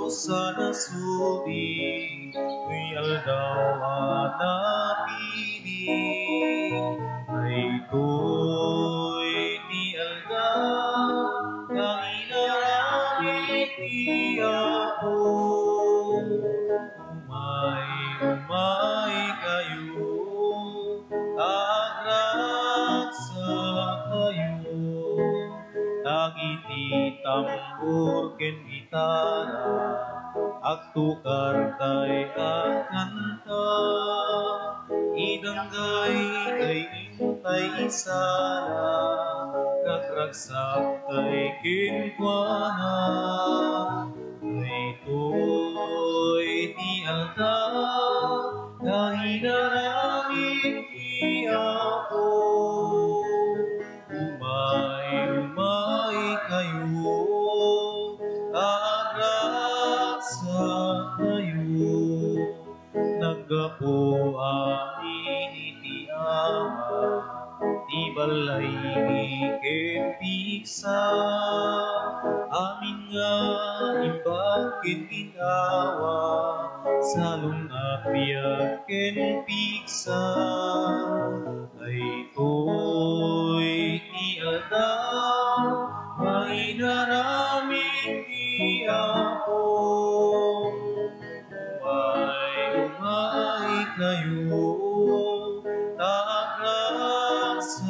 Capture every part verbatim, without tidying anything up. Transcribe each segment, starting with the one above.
sa nasudi, ti aldaw a napili. Daytoy ti aldaw nga inaramid ti Apo. Umay, umay kayo, agragsak kayo. Dagiti tambor ken gitara, agtukar tay agkanta. Idanggay tay intay isala, ragragsak tay kenkuana. Daytoy ti aldaw nga inaramid ti Apo. Umay, umay kayo, agragsak kayo. Naggapu amin iti Ama, ti balay ken pigsa. Amin nga imbag ken ginhawa, salun-at, biag ken pigsa. Daytoy ti aldaw nga inaramid ti Apo. Umay, umay kayo, agragsak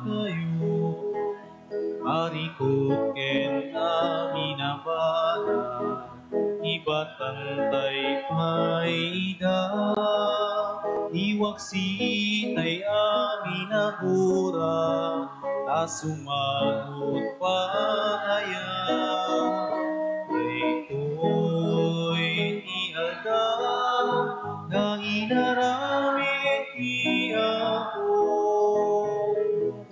kayo. Arikut ken amin a banag, ibatang tay pay ida. Iwaksi tay amin a gura, a sumagut pay aya. Daytoy ti aldaw nga inaramid ti Apo.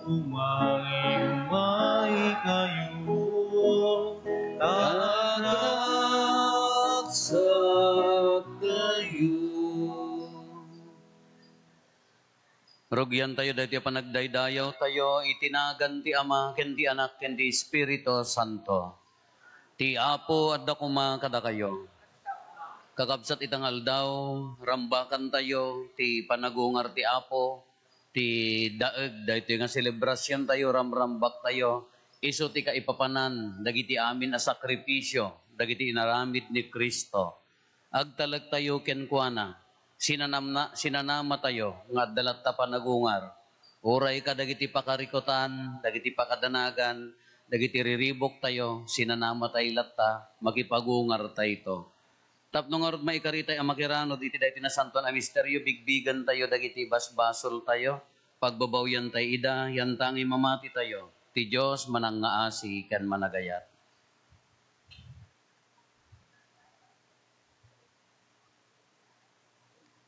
Umay, umay kayo, agragsak kayo. Rugiantayo daytoy a panagdaydayawtayo iti nagan ti Ama, ken ti Anak, ken ti Espiritu Santo. Ti Apo adda koma kadakayo. Kakabsat, ita nga aldaw, rambakantayo ti panagungar ti Apo, ti daeg daytoy nga selebrasiontayo, ramrambaktayo, isu ti kaipapanan dagiti amin a sakripisio dagiti inaramid ni Cristo. Agtalektayo kenkuana. Sinanamna-, sinanamatayo nga adda latta panagungar. Uray kadagiti pakarikutan, dagiti pakadanagan, dagiti riribuktayo, sinanamatay latta, makipagungartayto. Tapno ngarud maikaritay a makiranud iti daytoy nasantoan a misterio, bigbigentayo dagiti basbasoltayo, pagbabawiantay ida, yantangay mamatitayo. Ti Dios manangngaasi ken managayat.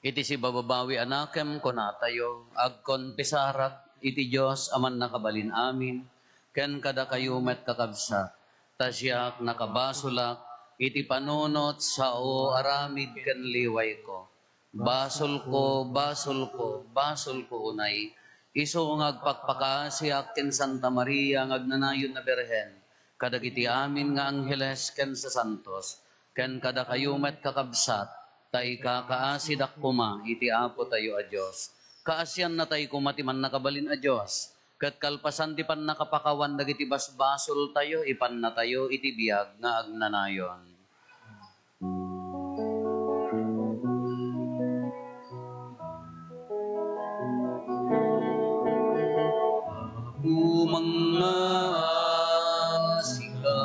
Iti sibababawi a nakem, kunatayo, agkonfesarak iti Dios a mannakabalin amin, ken kadakayo met, kakabsat, ta siak nakabasolak iti panunot, sao, aramid ken liwayko. Basolko, basolko, basolko unay. Isu nga agpakpakaasiak ken Santa Maria nga agnanayon a Birhen, kadagiti amin nga angheles ken sasantos, ken kadakayo met, kakabsat, ta ikakaasidak koma iti Apotayo a Dios. Kaasiannatay koma ti mannakabalin a Dios, ket kalpasan ti pannakapakawan dagiti basbasoltayo, ipannatayo iti biag nga agnanayon. Apo, mangngaasika.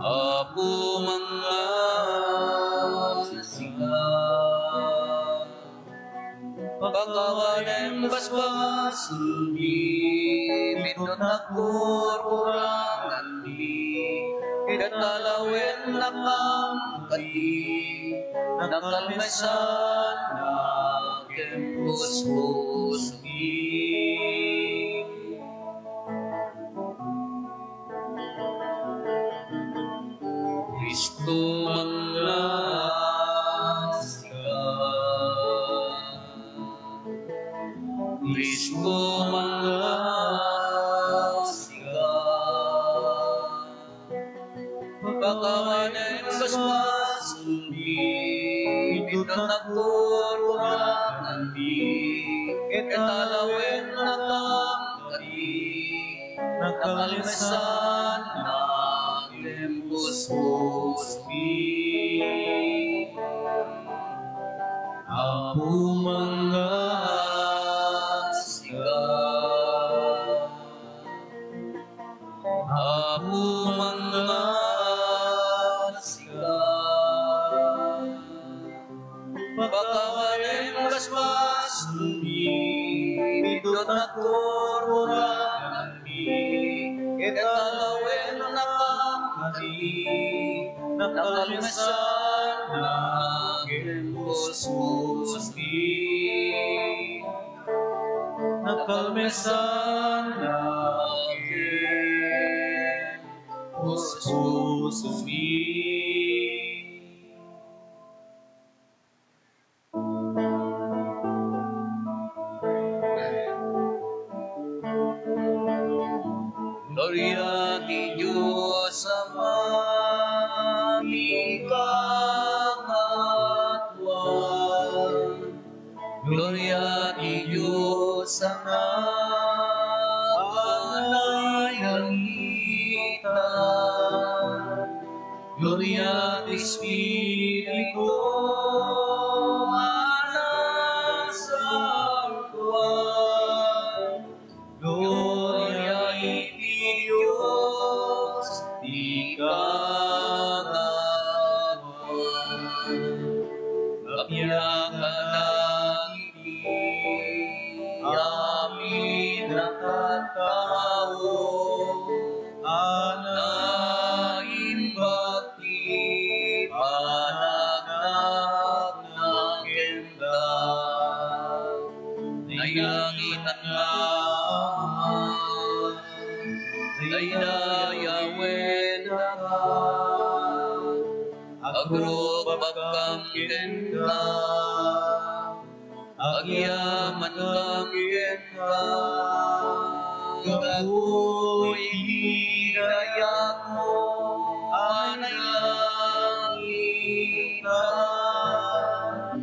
Apo, mangngaasika. Pakawanem basbasolmi, bitut nagkurkuranganmi, ket alawennakam kadi, nakalmesannak ken puspusomi. Cristo, mangngaasika. Cristo, mangngaasika. nakalmesanna ken puspusmi. Apo, mangngad sika. Apo, mangngad sika. Pakawanem basbasmi, biddutna kurkuranmi, ket alawenna kami, nakalmesanna ken puspusmi. Nakalmesanna ken puspusmi. Gloria ti Dios Ama ti kangatoan. Gloria ti Dios a naglangitan. Gloria ti Espiritu a nasantoan. Gloria iti Dios ti kangatoan. Appiakan dagiti amin a tattao a naimbag ti panagnakanna kenda. Nailangitan nga Ama, daydayawennaka, agrupbakkam kenka, agyamankam kenka, gapu iti dayagmo a nailangitan.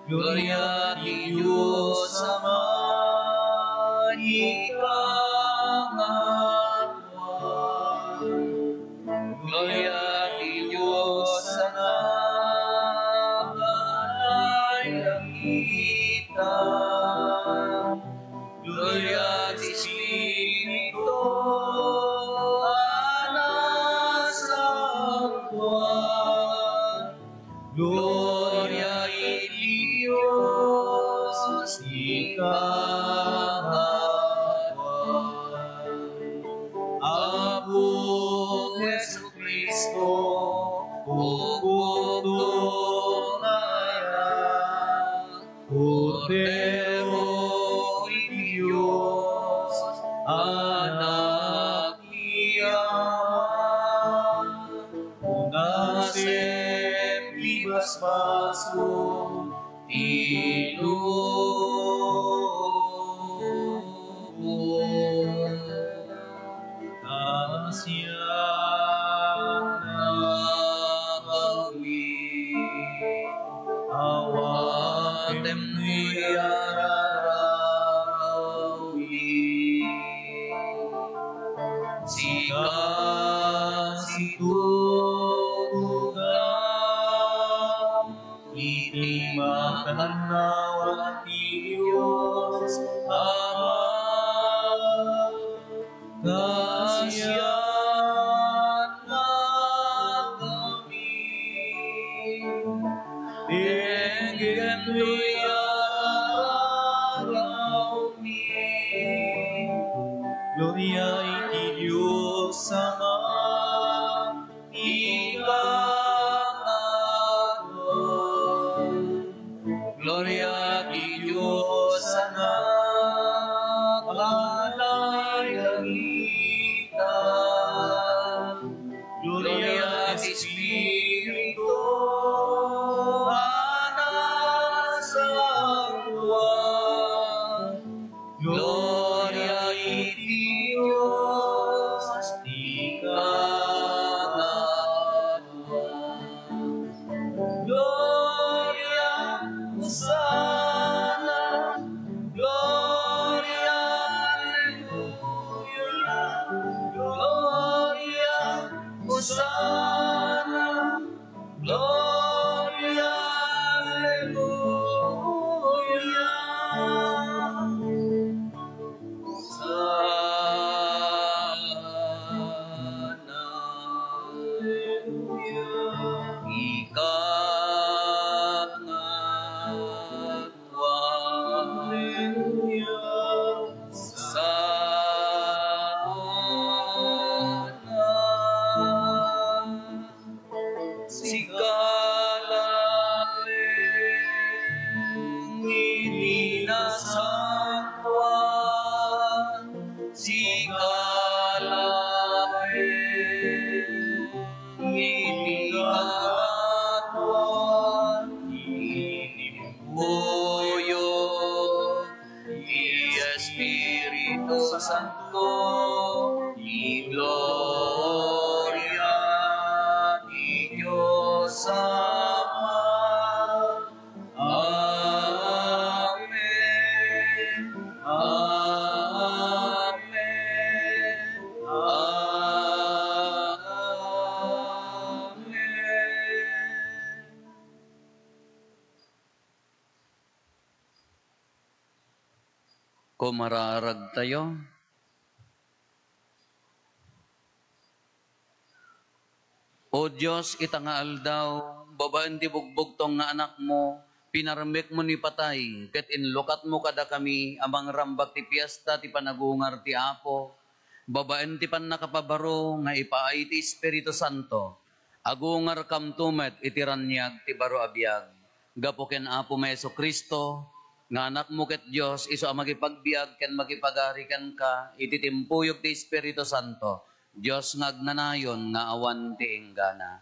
Gloria ti Dios Ama ti kangatoan. Gloria ti Dios a naglangitan. Gloria ti Espiritu a nasantoan. Gloria iti Dios ti kangatoan. Apo Jesu-Cristo, puputong nga ayan, Kordero iti Dios, Anak ti Ama, punasem ti basbasol ti lubong. Naasianna kami, awatem dayta a rararawmi. Sika situtugaw iti makannawan ti Dios Ama. Naasianna kami, denggentoy a rararawmi. Gloria iti Dios Ama, ika nga awan. Gloria ti Dios a naglangitan. Gloria ti Espiritu a nasantoan. Gloria iti Dios ti kangatoan. Gloria, Hosanna, Gloria, Alleluia. Sika laeng iti kaaduan, iti puyo ti Espiritu Santo, ti gloria ti Dios Ama. Amen. Amen. Amen. Kumararagtayo. O Dios, ita nga aldaw, babaen ti bugbugtong nga Anakmo, pinarmekmo ni patay, ket inlukatmo kadakami a mangrambak ti piesta ti panagungar ti Apo, babaen ti pannakapabaro nga ipaay ti Espiritu Santo. Agungarkamto met iti raniag ti baro a biag. Gapu ken Apo Jesu-Cristo, nga Anakmo ket Dios, isu a makipagbiag ken makipagari kenka iti timpuyog ti Espiritu Santo, Dios nga agnanayon nga awan ti inggana.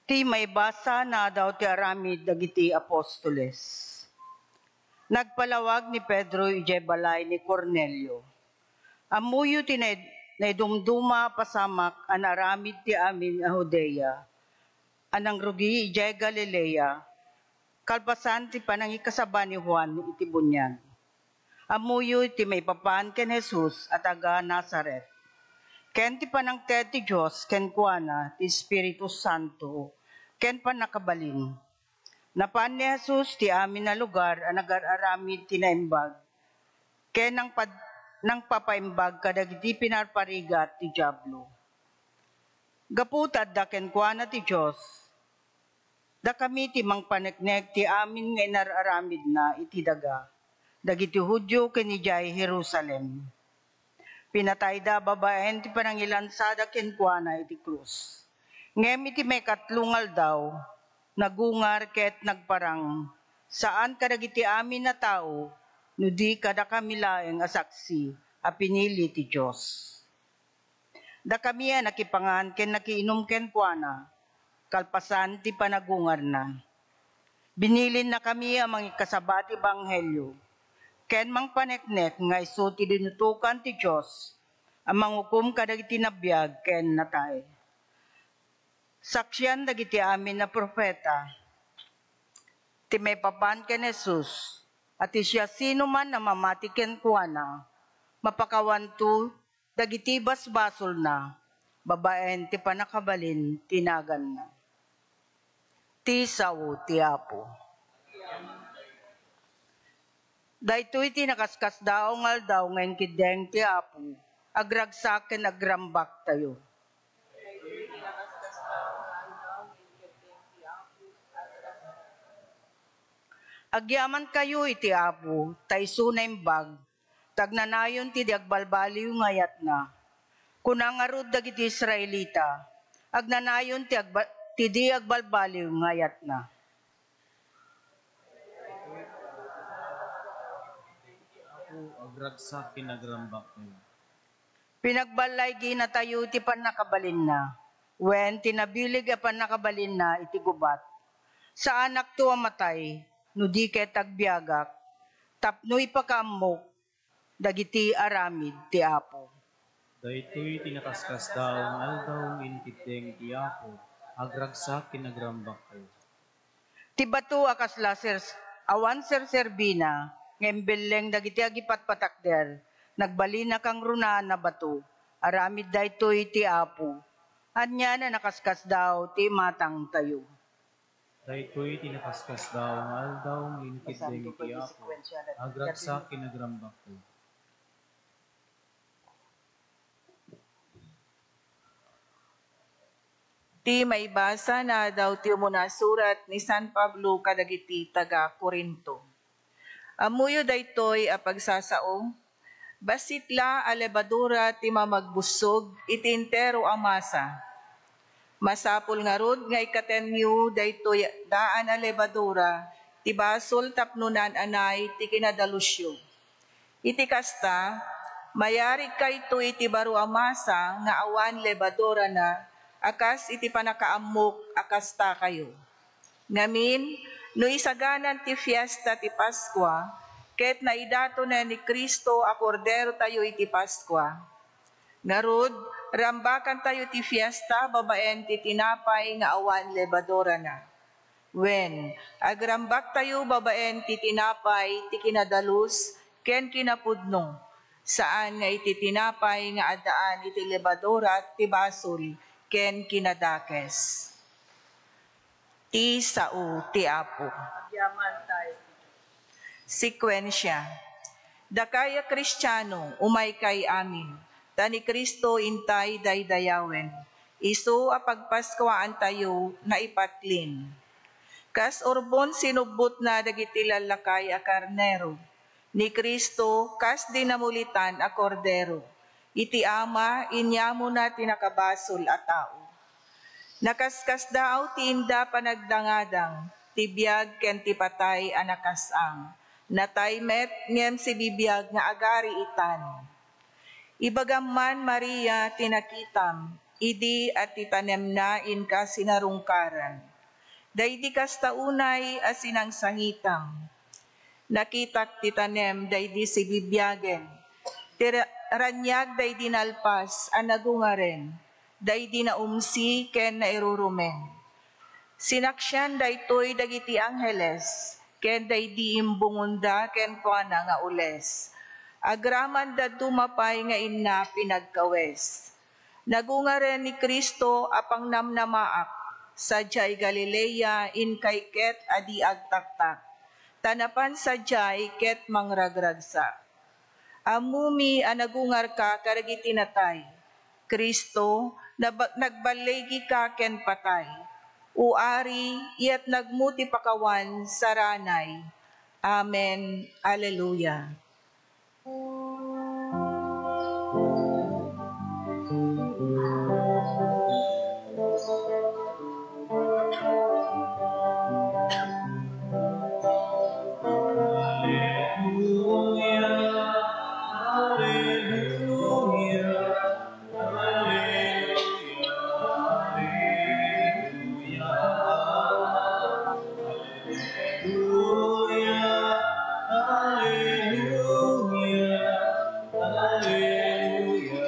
Ti maibasa nga aldaw ti aramid dagiti apostoles. Nagpalawag ni Pedro idiay balay ni Cornelio. Ammoyo ti naid-, naidumduma a pasamak a naaramid ti amin a Judea a nangrugi idiay Galilea, kalpasan ti panangikasaba ni Juan iti buniag. Ammoyo ti maipapan ken Jesus a taga Nazaret, ken ti panangted ti Dios kenkuana ti Espiritu Santo ken pannakabalin. Napan ni Jesus ti amin a lugar a nagar-aramid ti naimbag, ken nangpad-, nangpapaimbag kadagiti pinarparigat ti Diablo. Gapu ta adda kenkuana ti Dios, dakami ti mangpaneknek ti amin nga inar-aramidna iti daga dagiti Judio ken idiay Jerusalem. Pinatayda babaen ti panangilansada kenkuana iti krus. Ngem iti maikatlo nga aldaw, nagungar ket nagparang, saan kadagiti amin a tao, no di kadakami laeng a saksi a pinili ti Dios. Dakami a nakipangan ken nakiinum kenkuana, kalpasan ti panagungarna. Binilinnakami a mangikasaba ti ebanghelio, ken mangpaneknek nga isu ti dinutokan ti Dios a mangukom kadagiti nabiag ken natay. Saksian dagiti amin a profeta ti maipapan ken Jesus, a ti siasinoman a mamati kenkuana, mapakawanto dagiti basbasolna babaen ti pannakabalin ti naganna. Ti sao ti Apo. Daytoy ti nakaskasdaaw nga aldaw nga inkeddeng ti Apo, agragsak ken agrambaktayo. Agyamankayo iti Apo, ta isu naimbag, ta agnanayon ti di agbalbaliw nga ayatna. Kuna ngarud dagiti Israelita, agnanayon ti agba-, ti di agbalbaliw nga ayatna. Apo, agragsak ken agrambaktayo. Pinagballaygina tayo ti pannakabalinna, wen ti nabileg a pannakabalinna iti gubat. Saanakto a matay, no di ket agbiagak, tapno ipakaammok dagiti aramid ti Apo. Daytoy ti nakaskasdaaw nga aldaw nga inkeddeng ti Apo, agragsak ken agrambaktayo. Ti bato a kasla sers-, awan serserbina nga imbelleng dagiti agipatpatakder, nagbalin a kangrunaan a bato. Aramid daytoy ti Apo. Ania a nakaskasdaaw ti imatangtayo. Daytoy ti nakaskasdaaw nga aldaw nga inkeddeng ti Apo. Agragsak ken agrambaktayo. Ti maibasa nga aldaw ti umuna a surat ni San Pablo kadagiti taga-Corinto. Ammoyo daytoy a pagsasao, bassit la a lebadura ti mamagbussog iti entero a masa. Masapul ngarud nga ikkatenyo daytoy daan a lebadura ti basol tapno naan-anay ti kinadalusyo. Iti kasta, mayarigkayto iti baro a masa nga awan lebadurana a kas iti pannakaammok a kastakayo. Ngamin, no isaganan ti fiesta ti Paskua, ket naidatonen ni Cristo a Korderotayo iti Paskua. Ngarud, rambakantayo ti fiesta babaen ti tinapay nga awan lebadurana. Wen, agrambaktayo babaen ti tinapay ti kinadalus ken kinapudno, saan nga iti tinapay nga addaan iti lebadura ti basol ken kinadakes. Ti sao ti Apo. Agyaman tayo. Sekuensia. Dakay a Kristiano, umaykay amin, ta ni Cristo intay daydayawen. Isu a pagpaskuaantayo naipatlin. Kas urbon sinubbotna dagiti lallakay a karnero, ni Cristo kas dinamulitan a Kordero. Iti Ama, inyamona ti nakabasol a tao. Nakaskasdaaw ti inda panagdangadang, ti biag ken ti patay a nakas-ang. Natay met ngem sibibiag nga agari itan. Ibagam man, Maria, ti nakitam, idi a ti tanemna inka sinarungkaran. Daydi kasta unay a sinangsangitam. Nakitak ti tanem daydi sibibiagen. Ti ra-, raniag daydi nalpas a nagungaren. Daydi naumsi ken nairurumen. Sinaksian daytoy dagiti angheles, ken daydi imbungonda kenkuana nga ules. Agramanda dumapay nga inna pinagkawes. Nagungaren ni Cristo a pangnamnamaak, sadiay Galilea inkay ket a di agtaktak, ta napan sadiay ket mangragragsak. Ammomi a nagungarka kadagiti natay. Cristo, naba-, nagballigika ken patay. O Ari, iyatnagmo ti pakawan saranay. Amen. Alleluia. Alleluia, alleluia, alleluia,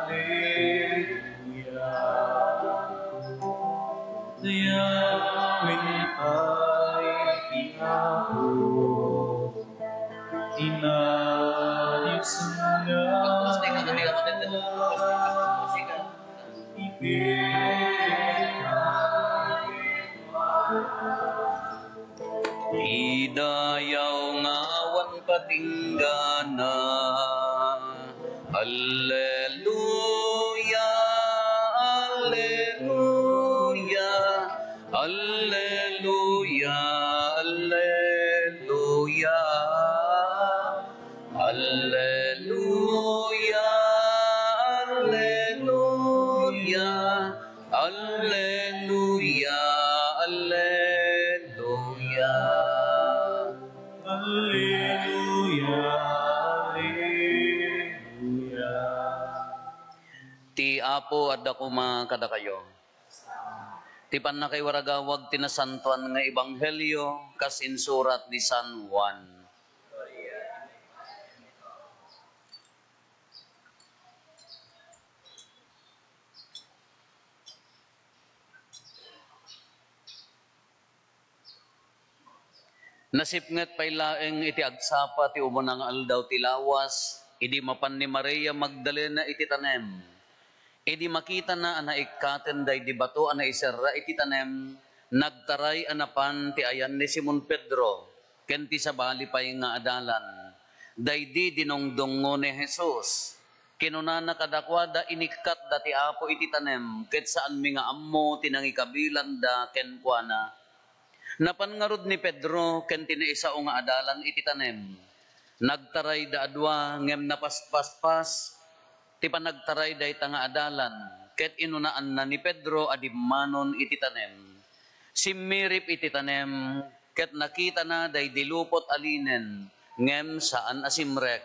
alleluia. Yahweh ay ti Apo, ti Dios nga Ti dayaw nga awan patinggana. Alleluia, alleluia, alleluia, alleluia. Alleluia, alleluia, alleluia, alleluia. Alleluia, alleluia. Ti Apo adda koma kadakayo. Ti pannakaiwaragawag ti Nasantoan nga Ebanghelio kas insurat ni San Juan. Nasipnget pay laeng iti agsapa ti umuna nga aldaw ti lawas, idi mapan ni Maria Magdalena iti tanem. Idi makitana a naikkaten daydi bato a naiserra iti tanem, nagtaray a napan ti ayan ni Simon Pedro ken ti sabali pay nga adalan. Daydi dinungdungngo ni Jesus. Kinunana kadakuada, "Inikkatda ti Apo iti tanem, ket saanmi nga ammo ti nangikabilanda kenkuana." Napan ngarud ni Pedro ken ti naisao nga adalan iti tanem. Nagtarayda a dua, ngem napaspaspas ti panagtaray dayta nga adalan, ket inunaanna ni Pedro a dimmanon iti tanem. Simmirip iti tanem, ket nakitana daydi lupot a linen, ngem saan a simrek.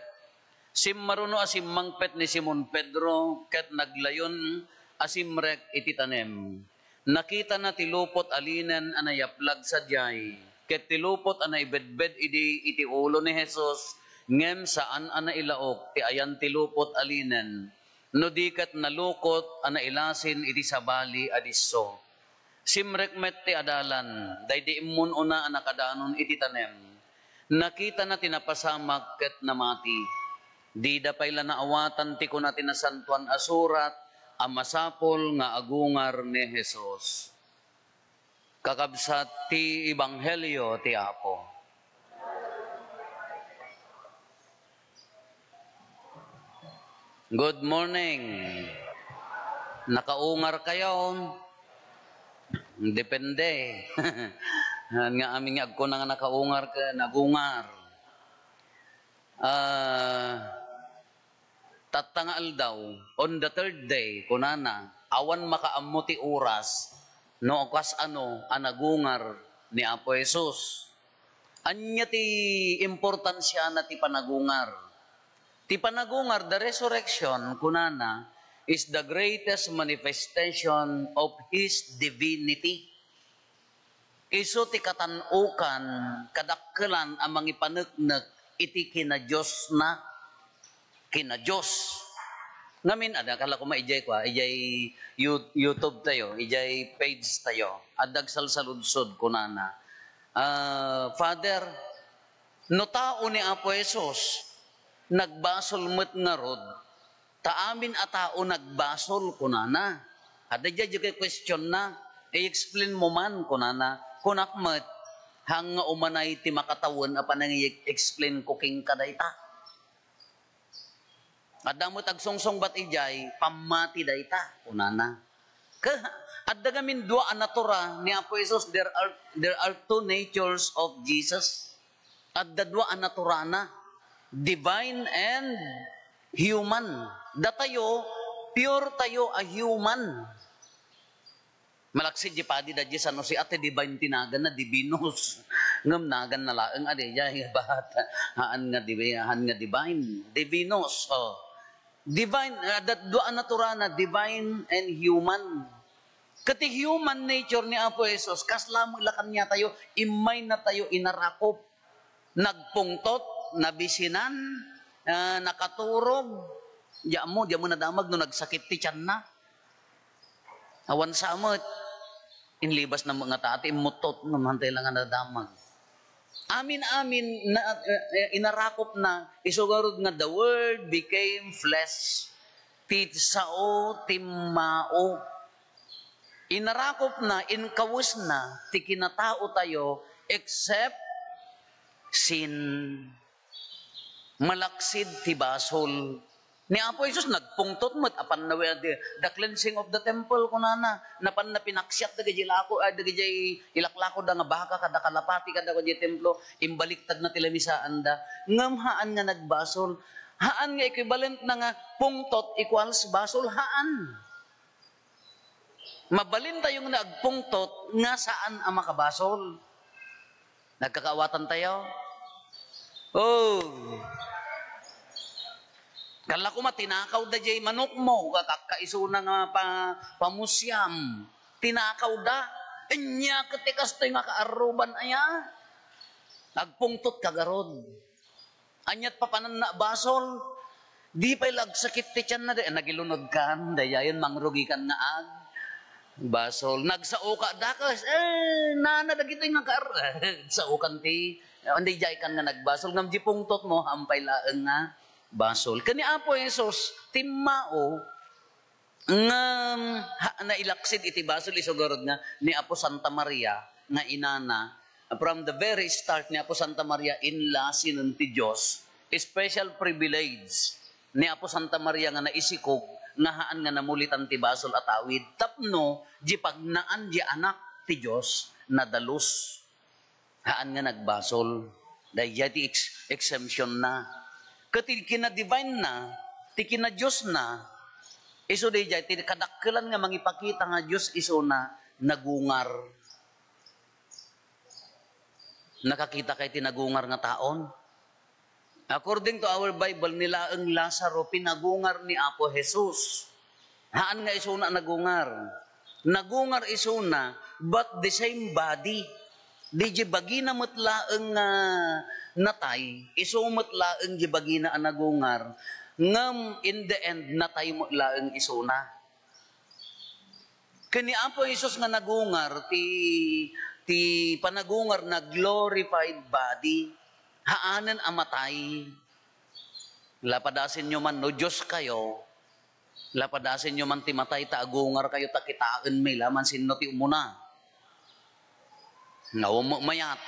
Simmaruno a simmangpet ni Simon Pedro ket naglayon a simrek iti tanem. Nakitana ti lupot a linen a nayaplag sadiay, ket ti lupot a naibedbed idi iti ulo ni Jesus, ngem saan a nailaok ti ayan ti lupot a linen, no di ket nalukot a nailasin iti sabali a disso. Simrek met ti adalan, daydi immun-una a nakadanon iti tanem. Nakitana ti napasamak ket namati. Dida pay la naawatan ti kuna ti Nasantoan a Surat a masapul nga agungar ni Jesus. Kakabsat ti Ebanghelio ti Apo. Good morning. Nakaungar kayo? Depende. Nga amin nga agkuna nga nakaungar ka, nagungar. Ah, tatta nga aldaw, on the third day, kunana, awan makaammo ti oras, no kas ano a nagungar ni Apo Jesus. Ania ti importansiana ti panagungar? Ti panagungar, the resurrection, kunana, is the greatest manifestation of His divinity. Isu ti katan-okan, kadakkelan a mangipaneknek iti kinadiosna, kinadios. Ngamin, adda, kala ko ma, ijay kua, ijay You-, YouTube tayo, ijay page tayo, adda agsalsaludsod, kunana, "Ah, Father, no tao ni Apo Jesus, nagbasol met ngarud, ta amin a tao nagbasol," kunana. Adda diay kay question na, "I-explain mo man," kunana. Kunak met, "Haan nga umanay ti makatawen a panangi-explain ko kenka dayta." Adda met agsungsungbat idiay, "Pammati dayta," kunana. Ka-, adda ngamin dua a natura ni Apo Jesus. There are, there are two natures of Jesus. Adda dua a naturana, divine and human. Datayo, pure tayo a human. Malaksid di padi da di San Jose, ate, divine ti naganna, divinus. Ngem naganna laeng, adi, ya, ya, bahat. Haan nga divi-, haan nga divine. Divinus, oh. Divine, ah, dat-, dua a naturana, divine and human. Ket ti human nature ni Apo Jesus, kasla met la kaniatayo, immaynatayo inarakop. Nagpungtot, nabisinan, ah, nakaturog. Di ammo, di ammo nadamag no nagsakit ti tianna. Awan sa met. Inlibasna met nga taa ti immuttot, no, mantay la nga nadamag. Amin-amin, na, eh, eh, inarakopna, isu garud nga the Word became flesh. Ti sao, timmao. Inarakopna, inkawesna ti kinataotayo, except sin, malaksid ti basol. Ni Apo Jesus nagpungtot met, apan na, the, the cleansing of the temple, kunana, napan na pinaksiat dagiti lako, ah, dagiti ilaklakoda nga baka kada kalapati kada kadiay templo, imbaliktadna ti lamisaanda. Ngem haan nga nagbasol. Haan nga equivalent na nga pungtot equals basol, haan. Mabalintayo nga agpungtot nga saan a makabasol. Nagkakaawatan tayo? Oh. Kala ko matinakaw da jay manok mo, kakakkaisuna nga pa-, pamusiam. Tinakaw da. Anya ket ti kastoy nga kaarruban aya? Agpungtot ka garud. Aniat papananna a basol? Di pay la agsakit ti tianna, di, nagilunod kan, dayayen mangrugi kan nga ag-, basol. Nagsao ka dakes, eh, nana dagitoy nga kar-, sao kan ti, andi jay kan nga nagbasol, ngem di pungtot mo, hampay laeng nga basol. Ken ni Apo Jesus, timmao, Ngem, ha, nailaksid iti basol, isu garud nga ni Apo Santa Maria nga inana, from the very start ni Apo Santa Maria, inlasinen ti Dios, special privilege ni Apo Santa Maria nga naisikog nga haan nga namulitan ti basol a tawid tapno di pagnaan di Anak ti Dios nadalus. Haan nga nagbasol. Daydiay ti ex-, exemption na. Ket ti kinadivine na, ti kinadios na, isu daydiay ti kadakkelan nga mangipakita nga Dios isuna, nagungar. Nakakitakay ti nagungar nga taon? According to our Bible, ni laeng Lazaro, pinagungar ni Apo Jesus. Haan nga isuna a nagungar. Nagungar isuna, but the same body. Di di bagina met laeng nga natay, isu met laeng di bagina a nagungar. Ngem in the end, natay met laeng isuna. Ken ni Apo Jesus nga nagungar, ti, ti panagungar na glorified body, haanen a matay. Lapadasenyo man, no Dios kayo, lapadasenyo man ti matay ta agungar kayo ta kitaen mi laman sinno ti umuna. Nga ummayat.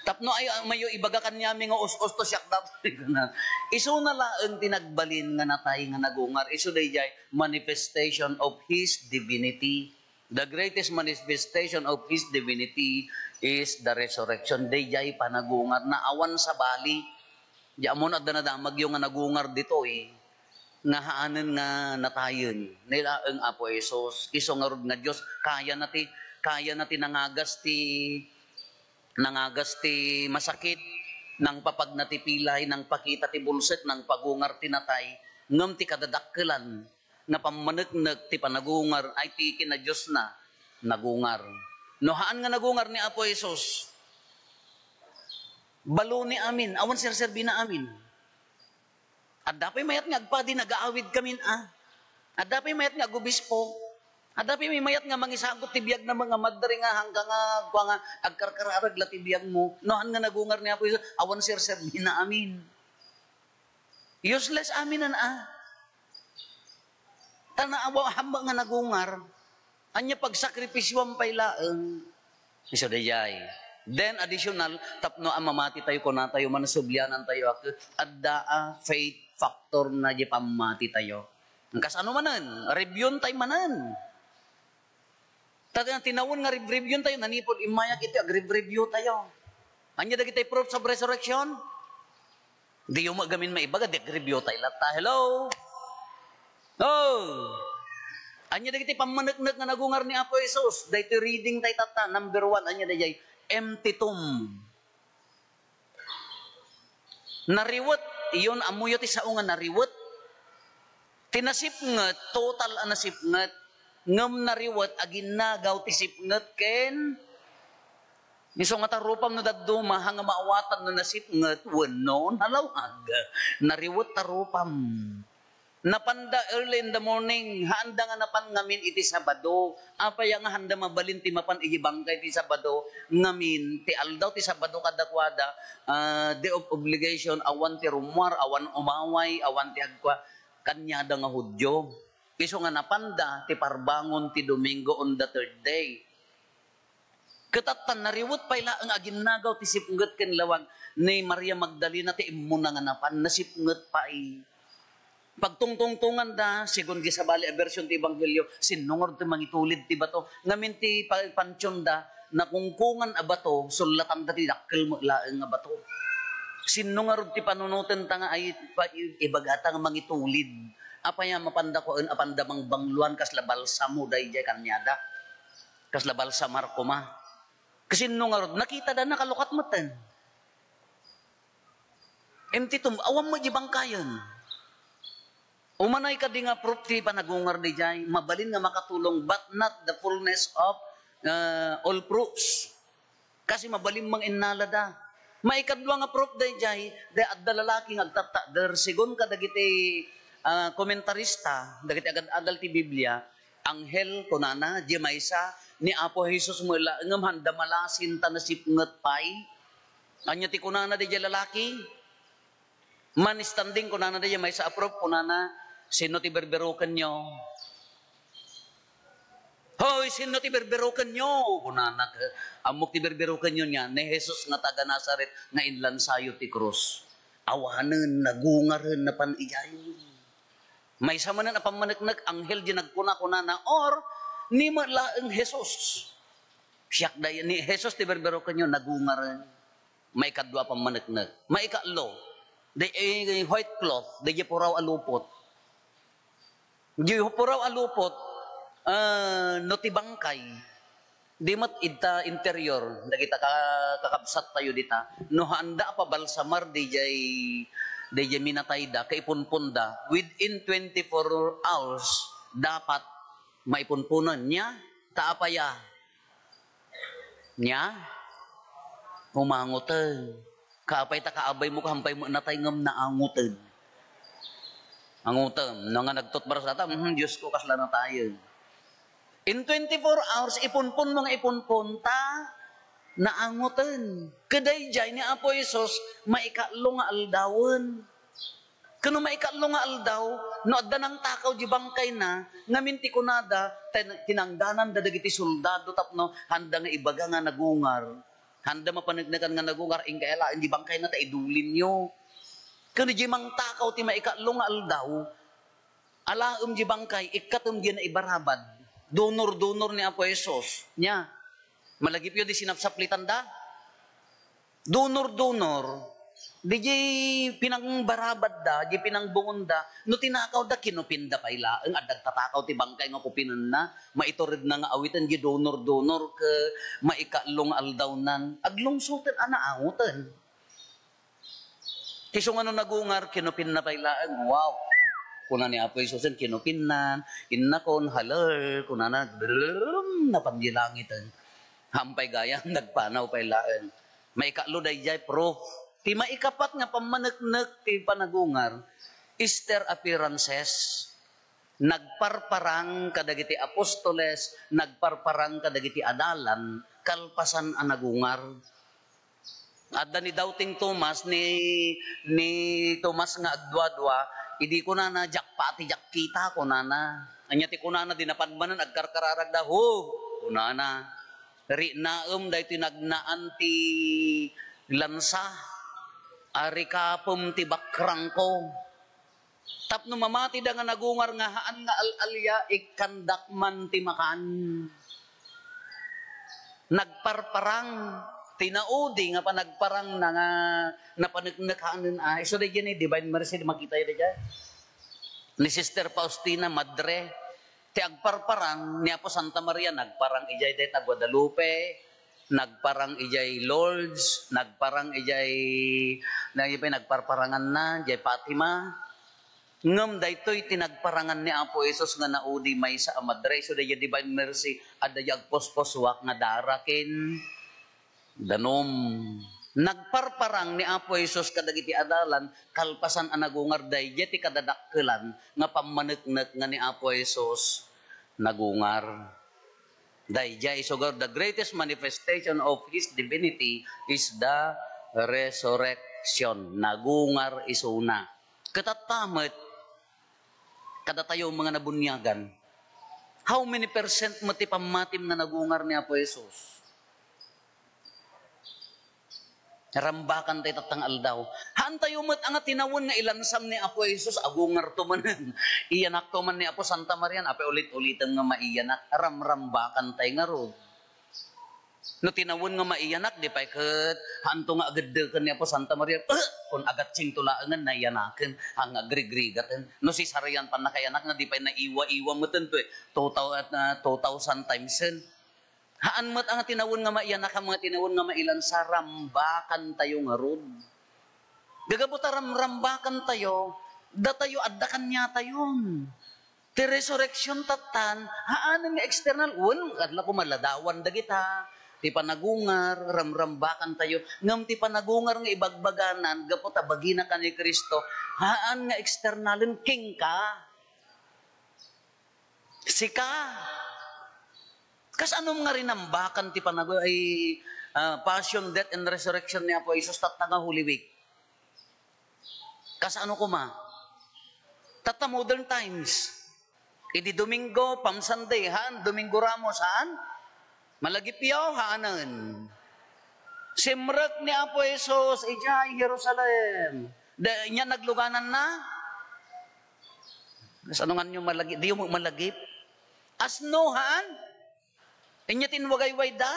Tapno ay, mayo ibaga kaniami nga us-us to siak datoy. Isuna laeng ti nagbalin nga natay nga nagungar. Isu daydiay manifestation of his divinity. The greatest manifestation of his divinity is the resurrection. Daydiay panagungar na awan sabali. Di ammon adda nadamagyo nga nagungar ditoy, nga haanen nga natayen. Ni laeng Apo Jesus, isu ngarud nga Dios, kayana ti, kayana ti nangagas ti, nangagas ti masakit, nangpapagna ti pilay, nangpakita ti bulsek, nangpagungar ti natay, ngem ti kadadakkelan nga pammaneknek ti panagungar ay ti kinadiosna nagungar. No haan nga nagungar ni Apo Jesus, balo ni amin, awan serserbina amin. Adda pay mayat nga agpadi, nagaawid kamin a. Adda pay mayat nga agobispo. Adda pay mayat nga mangisagut ti biagna nga madari nga hangka nga kua nga agkarkararag la ti biagmo. No haan nga nagungar ni Apo Jesus, awan serserbina amin. Useless amin a. Ta naawa hamma nga nagungar. Ania pagsakripisyoan pay laeng. Isu daydiay. Then additional, tapno a mamati tayo, kunatayo man, sublianan tayo a ket adda a faith factor na di pammati tayo. Kasano manen? Review tayo manen. Ta, tinawen nga review tayo, nanipod immayak iti agreview tayo. Ania dagiti proofs of resurrection? Diyo met gamin maibaga, di agreview tayo latta. Hello? Oh! Ania dagiti pammaneknek nga nagungar ni Apo Jesus? Daytoy reading tayo tatta, number one, ania daydiay? Empty tomb. Nariwet, iyon, ammoyo ti sao nga nariwet. Ti nasipnget, total a nasipnget. Ngem nariwet, aginnagaw ti sipnget ken isu nga ta rupam no dadduma, haan nga maawatan no nasipnget wenno nalawag. Nariwet ta rupam. Napanda early in the morning, haanda nga napan ngamin iti Sabado. Apay a nga haanda mabalin ti mapan iti bangkay ti Sabado? Ngamin, ti aldaw ti Sabado kadakuada, ah, day of obligation, awan ti rummuar, awan umaway, awan ti agkua, kaniada nga Judio. Isu nga napanda ti parbangon ti Domingo on the third day. Ket adda nariwet pay laeng aginnagaw ti sipnget ken lawag. Ni Maria Magdalena ti immuna nga napan, nasipnget pay. Pagtungtungtonganda, segun di sabali a version ti Ebanghelio, sinno ngarud ti mangitulid ti bato? Ngamin ti pa-, pantionda, nakungkungan a bato, sullatanda ti dakkel met laeng nga bato. Sinno ngarud ti panunotenta nga ay pa-, ibagata nga mangitulid? Apay a mapanda kua, apanda mangbangloan kasla balsamo daydiay kaniada? Kasla balsamar koma. Kasinno ngarud, nakitada, nakalukat metten. Empty tomb, awan met di bangkayen. Umanay kadi nga proof ti panagungar daydiay, mabalin nga makatulong, but not the fullness of, uh, all proofs. Kasi mabalin manginnalada. Maikadua nga proof daydiay, daydiay adda lalaki nga agtattakder, segun kadagiti, ah, komentarista, dagiti agad-adal ti Biblia, anghel, kunana, di maysa, ni Apo Jesus met la, ngem haanda malasin ta nasipnget pay. Ania ti kunana daydiay lalaki? Man standing, kunana daydiay maysa a proof, kunana, "Sinno ti berberukenyo?" "Hoy, sinno ti berberukenyo?" kunana. "Ammok ti berberukenyo," niya, "ni Jesus nga taga Nazaret nga inlansayo ti krus." Awanen, nagungaren, napan idiay. Maysa manen a pammaneknek, anghel di nagkuna, kunana, or ni met laeng Jesus. Siak daydiay, ni Jesus ti berberukenyo, nagungaren. Maikadua a pammaneknek. Maikatlo, di, eh, white cloth, di, di puraw a lupot. Di puraw a lupot, ah, no ti bangkay. Di met ita interior, dagita ka-, kakabsattayo dita, no haanda a pabalsamar diay, diay minatayda, kaipunponda, within twenty-four hours, dapat maipunponen. Nia, ta apay a? Nia, umangoten. Kaapay ta kaabaymo, kahampay mo natay ngem naangoten. Angotem, no nga nagtutbras data, "Mhm, Diyos ko, kasla natayen." In twenty-four hours, ipunpon mo nga ipunpon, ta naangoten. Kadaydiay ni Apo Jesus, maikatlo nga aldawen. Ken no maikatlo nga aldaw, no adda nangtakaw di bangkayna, ngamin ti kunada, tin-, tinanggananda dagiti soldado tapno haanda nga ibaga nga nagungar. Haanda mapaneknekan nga nagungar, inkay alaen di bangkayna ta idulinyo. Ken di mangtakaw ti maikatlo nga aldaw, alaem di bangkay, ikkatem diay naibarabad. Donor-donor ni Apo Jesus. Nia, malagipyo di sinapsaplitanda? Donor-donor. Di di pinangbarabadda, di pinangbungonda, no tinakawda, kinupinda pay laeng, adda agtatakaw ti bangkay nga kupinenna, maituredna nga awiten di donor-donor ket maikatlo nga aldawnan, aglungsoten a naangoten. Ti isu nga no nagungar, kinupinna pay laeng, wow! Kuna ni Apo Jesusen, kinupinnan, innakon, halal, kunana, brrrm, napan di langiten. Hampay gayam, nagpanaw pay laeng. Maikatlo daydiay, proof. Ti maikapat nga pammaneknek ti panagungar is their appearances. Nagparparang kadagiti apostoles, nagparparang kadagiti adalan, kalpasan a nagungar. Adda ni Doubting Thomas, ni, ni Tomas nga agduadua, idi kunana, "Diak pati, diak kita," kunana. Ania ti kunana, di napadmanen, agkarkararagda, "Hu," kunana. Riknaem daytoy nagnaan ti lansa, a rikapem ti bakrangko. Tapno mamatida nga nagungar nga haan nga al-alia, ikkandak man ti makan. Nagparparang, ti naudi nga panagparangna nga napaneknek hanen a. Isu daydiay ni Divine Mercy, makitayo daydiay. Ni Sister Faustina, madre, ti agparparang ni Apo Santa Maria, nagparang idiay dayta Guadalupe, nagparang idiay Lourdes, nagparang idiay, na-, idiay nagparparanganna, idiay Fatima. Ngem daytoy ti nagparangan ni Apo Jesus nga naudi maysa a madre, isu daydiay Divine Mercy, adda diay agpuspusuak nga dara ken danum. Nagparparang ni Apo Jesus kadagiti adalan, kalpasan a nagungar, daydiay ti kadadakkelan nga pammaneknek nga ni Apo Jesus nagungar. Daydiay isu gayam, the greatest manifestation of His divinity is the resurrection. Nagungar isuna. Ket atta met, kadatayo, mga nabuniagan, how many percent met ti pammatim nga nagungar ni Apo Jesus? Rambakan tayo tattang aldaw. Haan tayo met a nga tinawen nga ilansam ni Apo Jesus, agungarto manen. Iyanakto man ni Apo Santa Maria, apay ulit-ulitem nga maiyanak, ramrambakan tayo ngarud. No tinawen nga maiyanak, di pay ket haanto nga ageddeken ni Apo Santa Maria, "Eh!" Kun agatsingto laengen, naiyanaken, haan nga agrigrigaten. No sisarayan pan nakayanak nga, di pay naiwa-iwa meten to, eh. Two thou-, ah, two thousand times ten. Haan met a nga tinawen nga maiyanak, haan nga tinawen nga mailansa, rambakan tayo ngarud. Gagapu ta ramrambakan tayo, datayo adda kaniatayon. Ti resurrection tattan, haanen nga external, wen, adla ko maladawan dagita. Ti panagungar, ramrambakan tayo. Ngem ti panagungar nga ibagbaganan, gapu ta bagina ken ni Cristo, haan nga externalen, kenka. Sika. Kasano nga rinambakan ti panagu-, ay, ah, passion, death, and resurrection ni Apo Jesus tatta nga Holy Week? Kasano koma? Tatta modern times. Idi Domingo, Palm Sunday, haan, Domingo Ramos, haan? Malagipyo, haanen. Simrek ni Apo Jesus idiay Jerusalem. Da, inya naglugananna? Kasano nganyo malagi-, diyo mo malagip? Asno, haan? Inya ti inwagaywayda?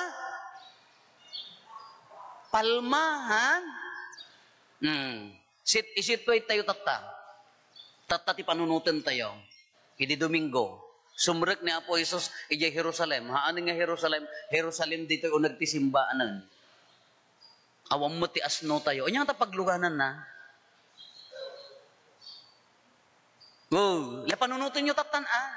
Palma, haan? Hmm. Sit-, isitway tayo tatta. Tatta ti panunoten tayo. Idi Domingo. Sumrek ni Apo Jesus idiay Jerusalem. Haan nga Jerusalem, Jerusalem ditoy uneg ti simbaanen. Awan met ti asno tayo. Anya ta paglugananna? Oh, ya panunutenyo tattan, ah.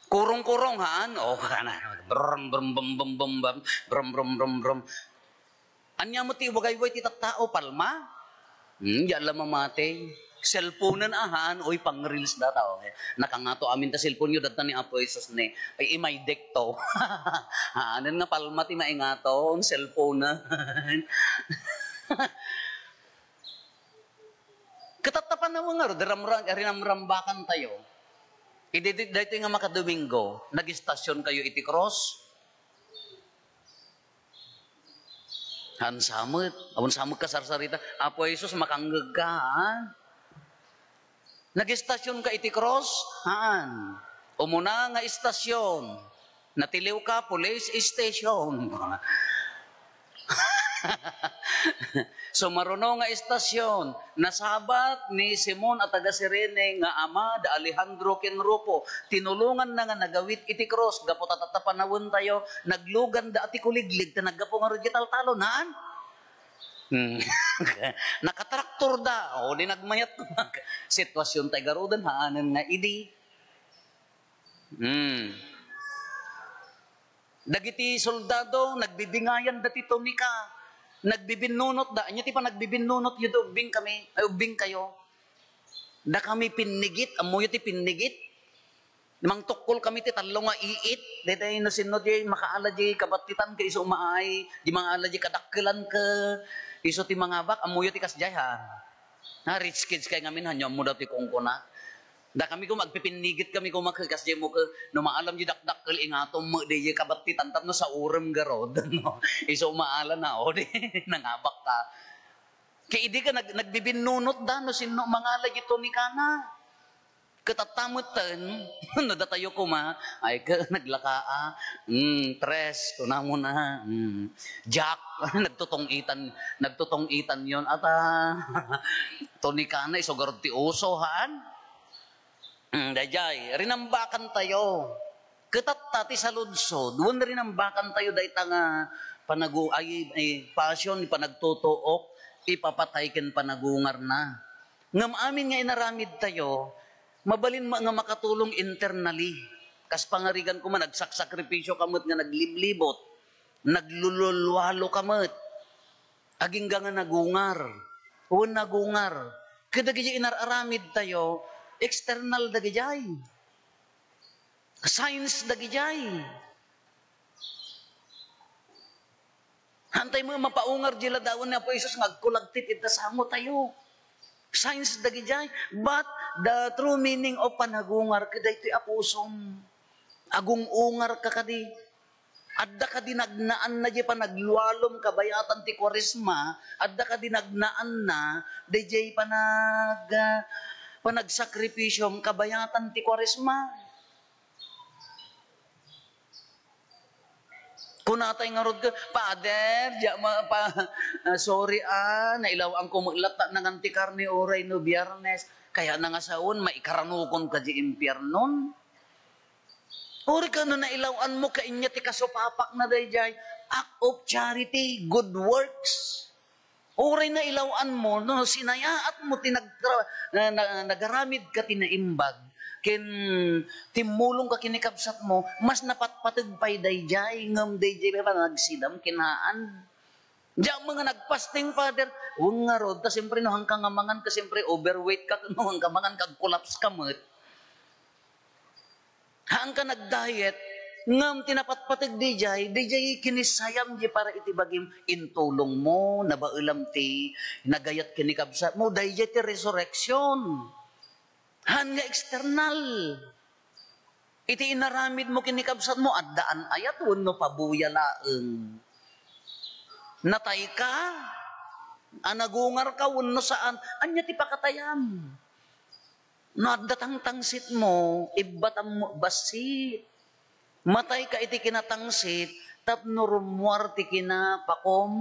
Kurong-kurong, haan? Oh, kana. Brum, brum, bum, bum, bum, bum. Brum, brum, brum, brum. Anya met ti wagayway ti tattao, palma? Hmm, di la mamati. Cellphone-en, ah, haan? Oy, pang-reels data, oh. Nakangato amin ta cellphone-yo, dadta ni Apo Jesus ni, ay, imay dekto. Haanen nga palma ti maingaton, cellphone-en. Ket tatta panawen ngarud, ramra-, rinamrambakan tayo. Idi, di-, daytoy nga makadomingo, nag-istasyon kayo iti krus? Haan sa met, awan sa met kasarsarita. Apo Jesus, makangngeg ka, ha? Nag-istasyon ka iti krus? Haan. Umuna nga istasyon. Natiliw ka, police station. Sumaruno nga istasyon, nasabat ni Simon a taga Cirene nga ama da Alejandro ken Rufo. Tinulonganna nga nagawid iti krus gapu ta tatta panawen tayo, naglugan da ti kuliglig ta naggapu ngarud diay taltalon, haan? Hmm. Nakatraktor da, o di nagmayat. Sitwasyon tay garuden, haanen nga idi. Hmm. Dagiti soldado, nagbibingayan da ti tunika. Nagbibinnunot da. Anya ti panagbibinnunot yu da ubbing kami, ay, ubbing kayo? Da kami pinnigit, ammoyo ti pinnigit? Mangtukkol kami ti tallo nga iit. Daytoy no sinno ti makaala di kabattitan ket isu maay, di makaala di kadakkelan ket isu ti mangabak, ammoyo ti kasdiay, ha? Ha, rich kids kay ngamin, hanyo ammo daw ti kunkuna. Da kami koma agpipinnigit kami koma ket kasdiay mo ket no maalam di dakdakkel ingatom met di kabattitan tapno saurem garud, no? Isu maala na, o di, nangabak ka. Ket idi ka nag-, nagbibinnunot da no sinno mangala di tunikana. Ket tatta metten, no datayo koma, ay, ket naglakaa. Mm, tres, kunamona. Mm. Jack, nagtutong-itan, nagtutong-itan yon. Ata, tunikana, isu garud ti uso, haan? Mm, daydiay, rinambakan tayo. Ket tatta ti saludsod, wen rinambakan tayo dayta nga panagu-, ay, ay, passion, panagtutuok, ipapatay ken panagungarna. Ngem amin nga inaramid tayo, mabalin ma-, nga makatulong internally. Kas pangarigan ko man, nagsaksakripisyo ka met nga nagliblibot, naglululwalo ka met. Agingga nga nagungar. Wen nagungar. Kadagiti inar-aramid tayo, external dagijay. Signs dagijay. Hantay mo mapaungar di ladawan ni Apo Jesus nga agkulagtit ita sango tayo. Signs dagijay. But the true meaning of panagungar, kadaytoy a pusom. Agung-ungar ka kadi. Adda kadi nagnaanna di panaglualom kabayatan ti Kuaresma, adda kadi nagnaanna dayjay panag-, ah, panagsakripisyom kabayatan ti Kuaresma. Kunatay ngarud ket, "Pader, diak ma-, pa-, ah, sorry, ah, nailaw-anko met latta nangan ti karne uray no Biyernes. Kaya na nga sawen, maikaranokon ka di impiernon." Uray ket no nailaw-anmo, kainya ti kasupapakna dayjay, act of charity, good works. Uray nailaw-anmo, no sinayaatmo ti nagtra-, na, na, nagaramid ka ti naimbag, ken timmulong ka ken ni kabsatmo, mas napatpateg pay dayjay, ngem dayjay pay panagsidam ken haan. Diak met nga nagpasting, Father. Wen ngarud, ta siyempre no hanka nga mangan, ka siyempre overweight ka, no hanka mangan, kag collapse ka met. Haanka nag-diet, ngem ti napatpateg dayjay, dayjay kinisayam di para iti bagim, intulongmo, nabaelam ti nagayat ken ni kabsatmo, dayjay ti resurrection. Haan nga external. Iti inaramidmo ken ni kabsatmo, addaan ayat wenno pabuya laeng. Natayka, a nagungarka wenno saan, ania ti pakatayam? No adda tangtangsitmo, ibbatam met bassit. Matayka iti kinatangsit tapno rummuar ti kinapakom.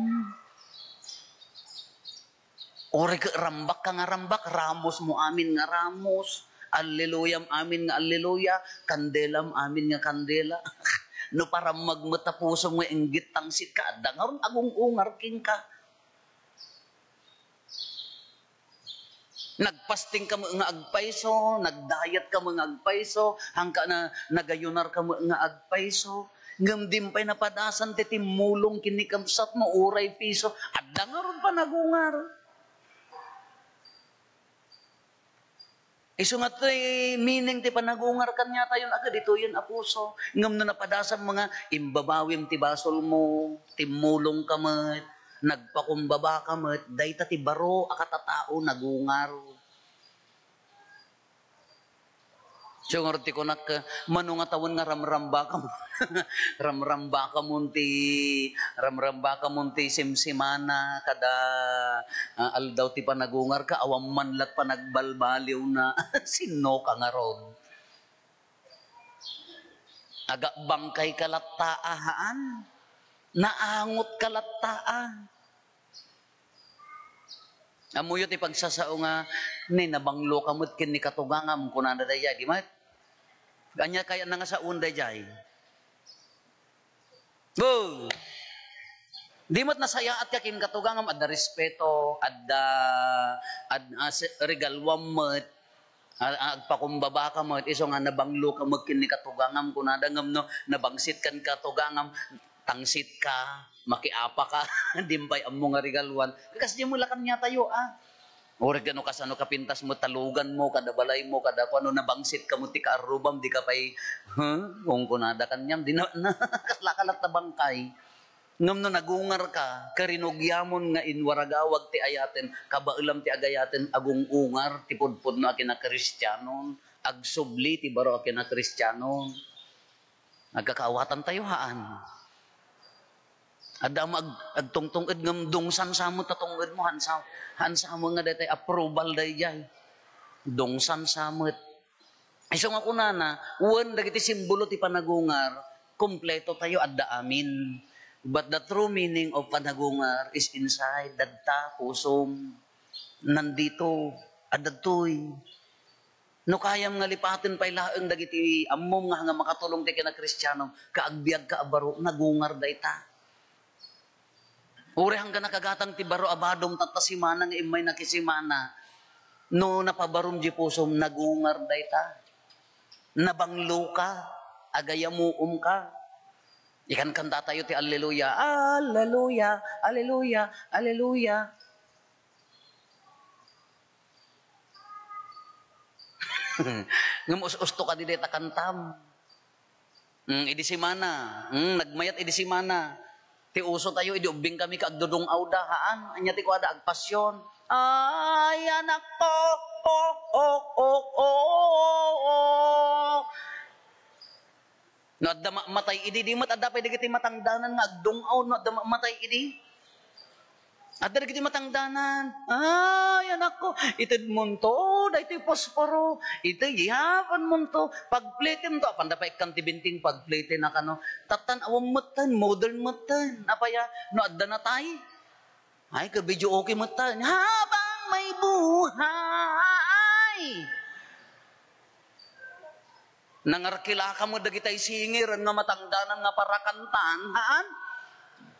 Uray ket rambak ka nga rambak, ramosmo amin nga ramos. Alleluyam amin nga alleluya, kandelam amin nga kandela. No parammag met a pusom nga inggit tangsit ka, adda ngarud agung-ungar kenka. Nagpasting ka met nga agpayso, nagdayat ka met nga agpayso, hangka na nagayunar ka met nga agpayso. Ngem diin pay napadasan ti timmulong ken ni kabsatmo, uray piso, adda ngarud panagungar. Isu nga toy meaning ti panagungar kaniatayon a kaditoyen a puso. Ngem no napadasan met nga imbabawim ti basolmo, timmulong ka met, nagpakumbaba ka met, dayta ti baro a katatao nagungar. Siya ngarud ti kunak, mano nga tawen nga ramramba ka mo. Ramramba ka mo ti, ramramba ka mo ti simsimana, kada, ah, aldaw ti panagungar ka, awan man lat panagbalbaliw na. Sino ka ngarud? Agabangkay ka latta, ahaan? Naangot ka latta, ah? Ammoyo ti pagsasao nga, "Ni, nabanglo ka met ken ni katugangam," kunada daydiay, di met? Ania kayatna nga saoen daydiay? Bo! Di met nasayaat ka ken katugangam, adda respeto, adda, ad-, ah, se-, regaluam met. A-, agpakumbaba ka met, isu nga nabanglo ka met ken ni katugangam, kunada, ngem no nabangsit ken katugangam, tangsit ka, makiapa ka, diin pay ammo nga regaluan. Kasdiay met la kaniatayo, a. Uray no kasano kapintas mo, talugan mo, kada balay mo, kada kuano, nabangsit ka met ti kaarrubam, di ka pay, huh? Kunkunada kaniam, di na, na, kasla ka latta bangkay. Ngem no nagungar ka, ket rinugiamon nga inwaragawag ti ayaten, kabaelam ti agayaten, agung-ungar ti pudpudno a kinakristianon, agsubli ti baro a kinakristianon. Agkakaawatantayo, haan. Adda met ag-, agtungtung-ed ngem dungsansa met a tungedmo, hansa-, hansa met nga daytay approval daydiay. Dungsansa met. Isu nga kunana, wen dagiti simbolo ti panagungar, kumpleto tayo, adda amin. But the true meaning of panagungar is inside, dadta, pusom. Nandito, adda ditoy. No kayam nga lipaten pay laeng dagiti ammom nga, nga makatulong ti kinakristianom, kaagbiagka a baro, nagungar dayta. Uray hanggan nakagatang ti baro a badom tatta simana nga immay nakisimana, no napabarom di pusom, nagungar dayta. Nabanglo ka, agayamuom ka. Ikankantatayo ti Alleluia, Alleluia, Alleluia, Alleluia. Ngem us-usto ka di dayta kantam. Mm, idi simana, mm, nagmayat idi simana. Ti uso tayo, idi ubbing kami ka agdudung-awda, haan? Anya ti kuada, agpasyon. Ay, anak ko, oh, oh, oh, oh, oh. No adda ma-, matay idi, di met adda pay dagiti matangdanan nga agdung-aw no adda ma-, matay idi. Adda dagiti matangdanan. Ay, anak ko, itedmonto daytoy posporo, iti yapanmonto, pagplitemto, apanda pay ikkan ti binting pagplitem a kano. Tattan awan metten, modern metten. Apay a, no adda natay? Ay, ka-video okay metten. Habang may buhay. Nangarkilaka met dagitay singer nga matangdanan nga parakantan, haan?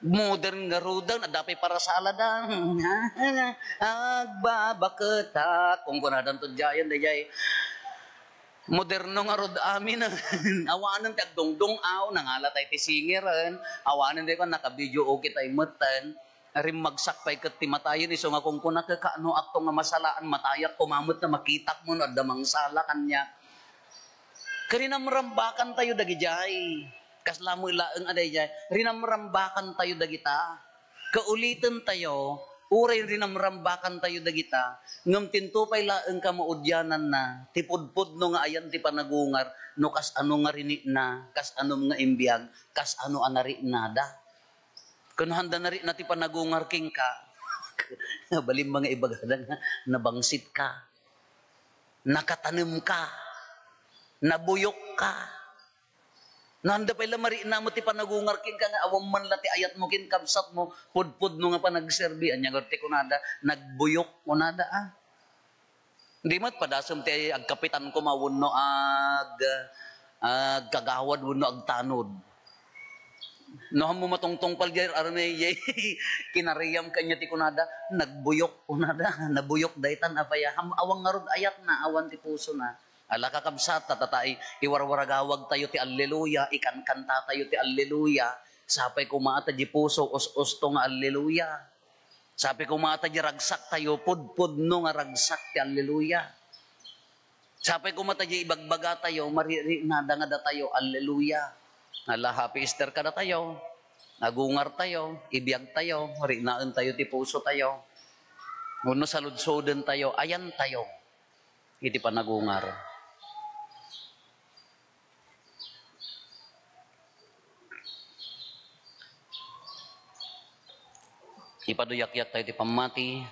Modern ngaruden, adda pay parasaladan. Agbabaketak. Kunkunadanto diayen, daydiay. Moderno ngarud amin. Awanen ti agdungdung-aw, nangala tay ti singeren. Awanen ti kuan, naka-video okay tay metten. Rimmagsak pay ket ti matayen, isu nga kunkunaka, kaano akto nga masalaan, matayak koma met ta makitak mo no adda mangsala kaniak. Ket rinamrambakan tayo dagidiay. Kasla met laeng a daydiay, rinamrambakan tayo dagita. Kauliten tayo, uray rinamrambakan tayo dagita, ngem tinto pay laeng kamaudiananna, ti pudpudno nga ayan ti panagungar, no kas-ano nga rinikna, kas-ano nga imbiag, kas-ano a nariknada. Ken handa narikna ti panagungar kenka. Nabalin nga ibagada nga nabangsit ka. Nakatanem ka. Nabuyok ka. No handa pay la marikna met ti panagungar kenka nga awan man la ti ayat mo ken kabsat mo, pudpudno nga panagserbi. Ania ngarud ti kunada, nagbuyok kunada, a. Di met padasem ti agkapitan koma wenno ag-, agkagawad wenno agtanod. No, ammo matungtungpal diay army, kinariyam kaniak ti kunada, "Nagbuyok," kunada, "nabuyok daytan, apay a?" Ham-, awan ngarud ayatna, awan ti pusona. Ala, kakabsat, ta, ta, ta, i-, iwarwaragawag tayo ti alleluia, ikankanta tayo ti alleluia. Sapay koma ta di puso, us-usto nga alleluia. Sapay koma ta di ragsak tayo, pudpudno nga ragsak ti alleluia. Sapay koma ta di ibagbaga tayo, maririinada nga datayo, alleluia. Ala, happy Easter kadatayo. Agungar tayo, ibiag tayo, rinaen tayo ti puso tayo. Wenno saludsoden tayo, ayan tayo iti panagungar. Ipaduyakyak tayo ti pammati.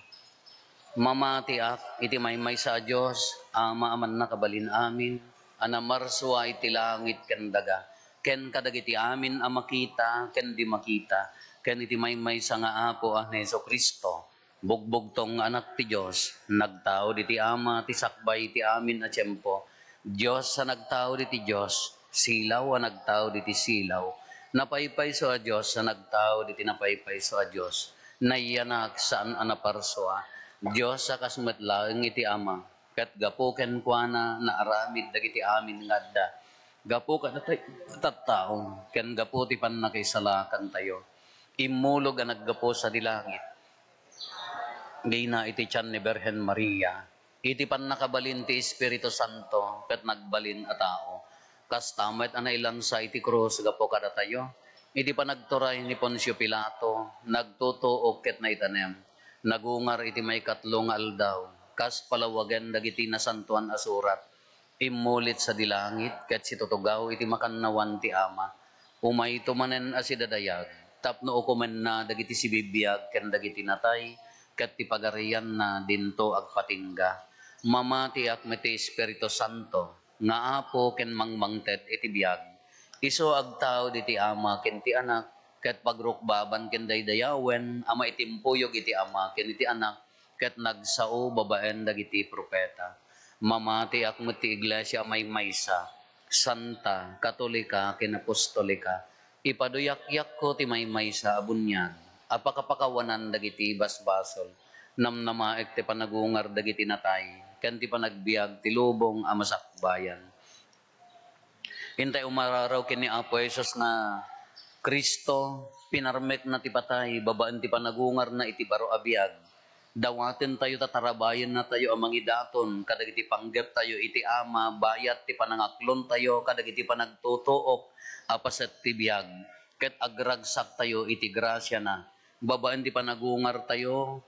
Mamatiak iti maymaysa a Dios, Ama a mannakabalin amin, a namarsua iti langit ken daga, ken kadagiti amin a makita ken di makita, ken iti maymaysa nga Apo a ni Jesu-Cristo. Bugbugtong nga Anak ti Dios, nagtaud iti Ama ti sakbay ti amin a tiempo. Dios a nagtaud iti Dios, silaw a nagtaud iti silaw. Napaypayso a Dios a nagtaud iti napaypayso a Dios. Nayanak saan a naparsua. Dios a kas met laeng iti Ama, ket gapu kenkuana naaramid dagiti amin nga adda. Gapu kadatayo a tattao, ken gapu ti pannakaisalakantayo. Immulog a naggapu sadi langit. Dina iti tian ni Birhen Maria, iti pannakabalin ti Espiritu Santo, ket nagbalin a tao. Kasta met a nailansa iti krus gapu kadatayo. Iti panagturay ni Poncio Pilato, nagtutuok ket naitanem. Nagungar iti maikatlo nga aldaw, kas palawagen dagiti Nasantoan a Surat. Immulit sadi langit ket situtugaw iti makannawan ti Ama. Umayto manen a sidadayag tapno ukomenna dagiti sibibiag ken dagiti natay, ket ti pagarianna dinto agpatingga. Mamatiak met ti Espiritu Santo nga Apo ken mangmangted iti biag. Isu agtaud iti Ama ken ti Anak, ket pagrukbaban ken daydayawen a maitimpuyog iti Ama ken iti Anak, ket nagsao babaen dagiti profeta. Mamatiak met ti iglesia a maymaysa, santa, katolika, ken apostolika. Ipaduyakyak ti maymaysa a buniag a pakapakawanan dagiti basbasol. Namnamaek ti panagungar dagiti natay, ken ti panagbiag ti lubong a masakbayan. Intay umararaw ken ni Apo Jesus nga Cristo, pinarmekna ti patay babaen ti panagungarna iti baro a biag. Dawatentayo ta tarabayennatayo a mangidaton kadagiti panggeptayo iti Ama bayat ti panangaklontayo kadagiti panagtutuok a paset ti biag, ket agragsaktayo iti grasiana babaen ti panagungartayo.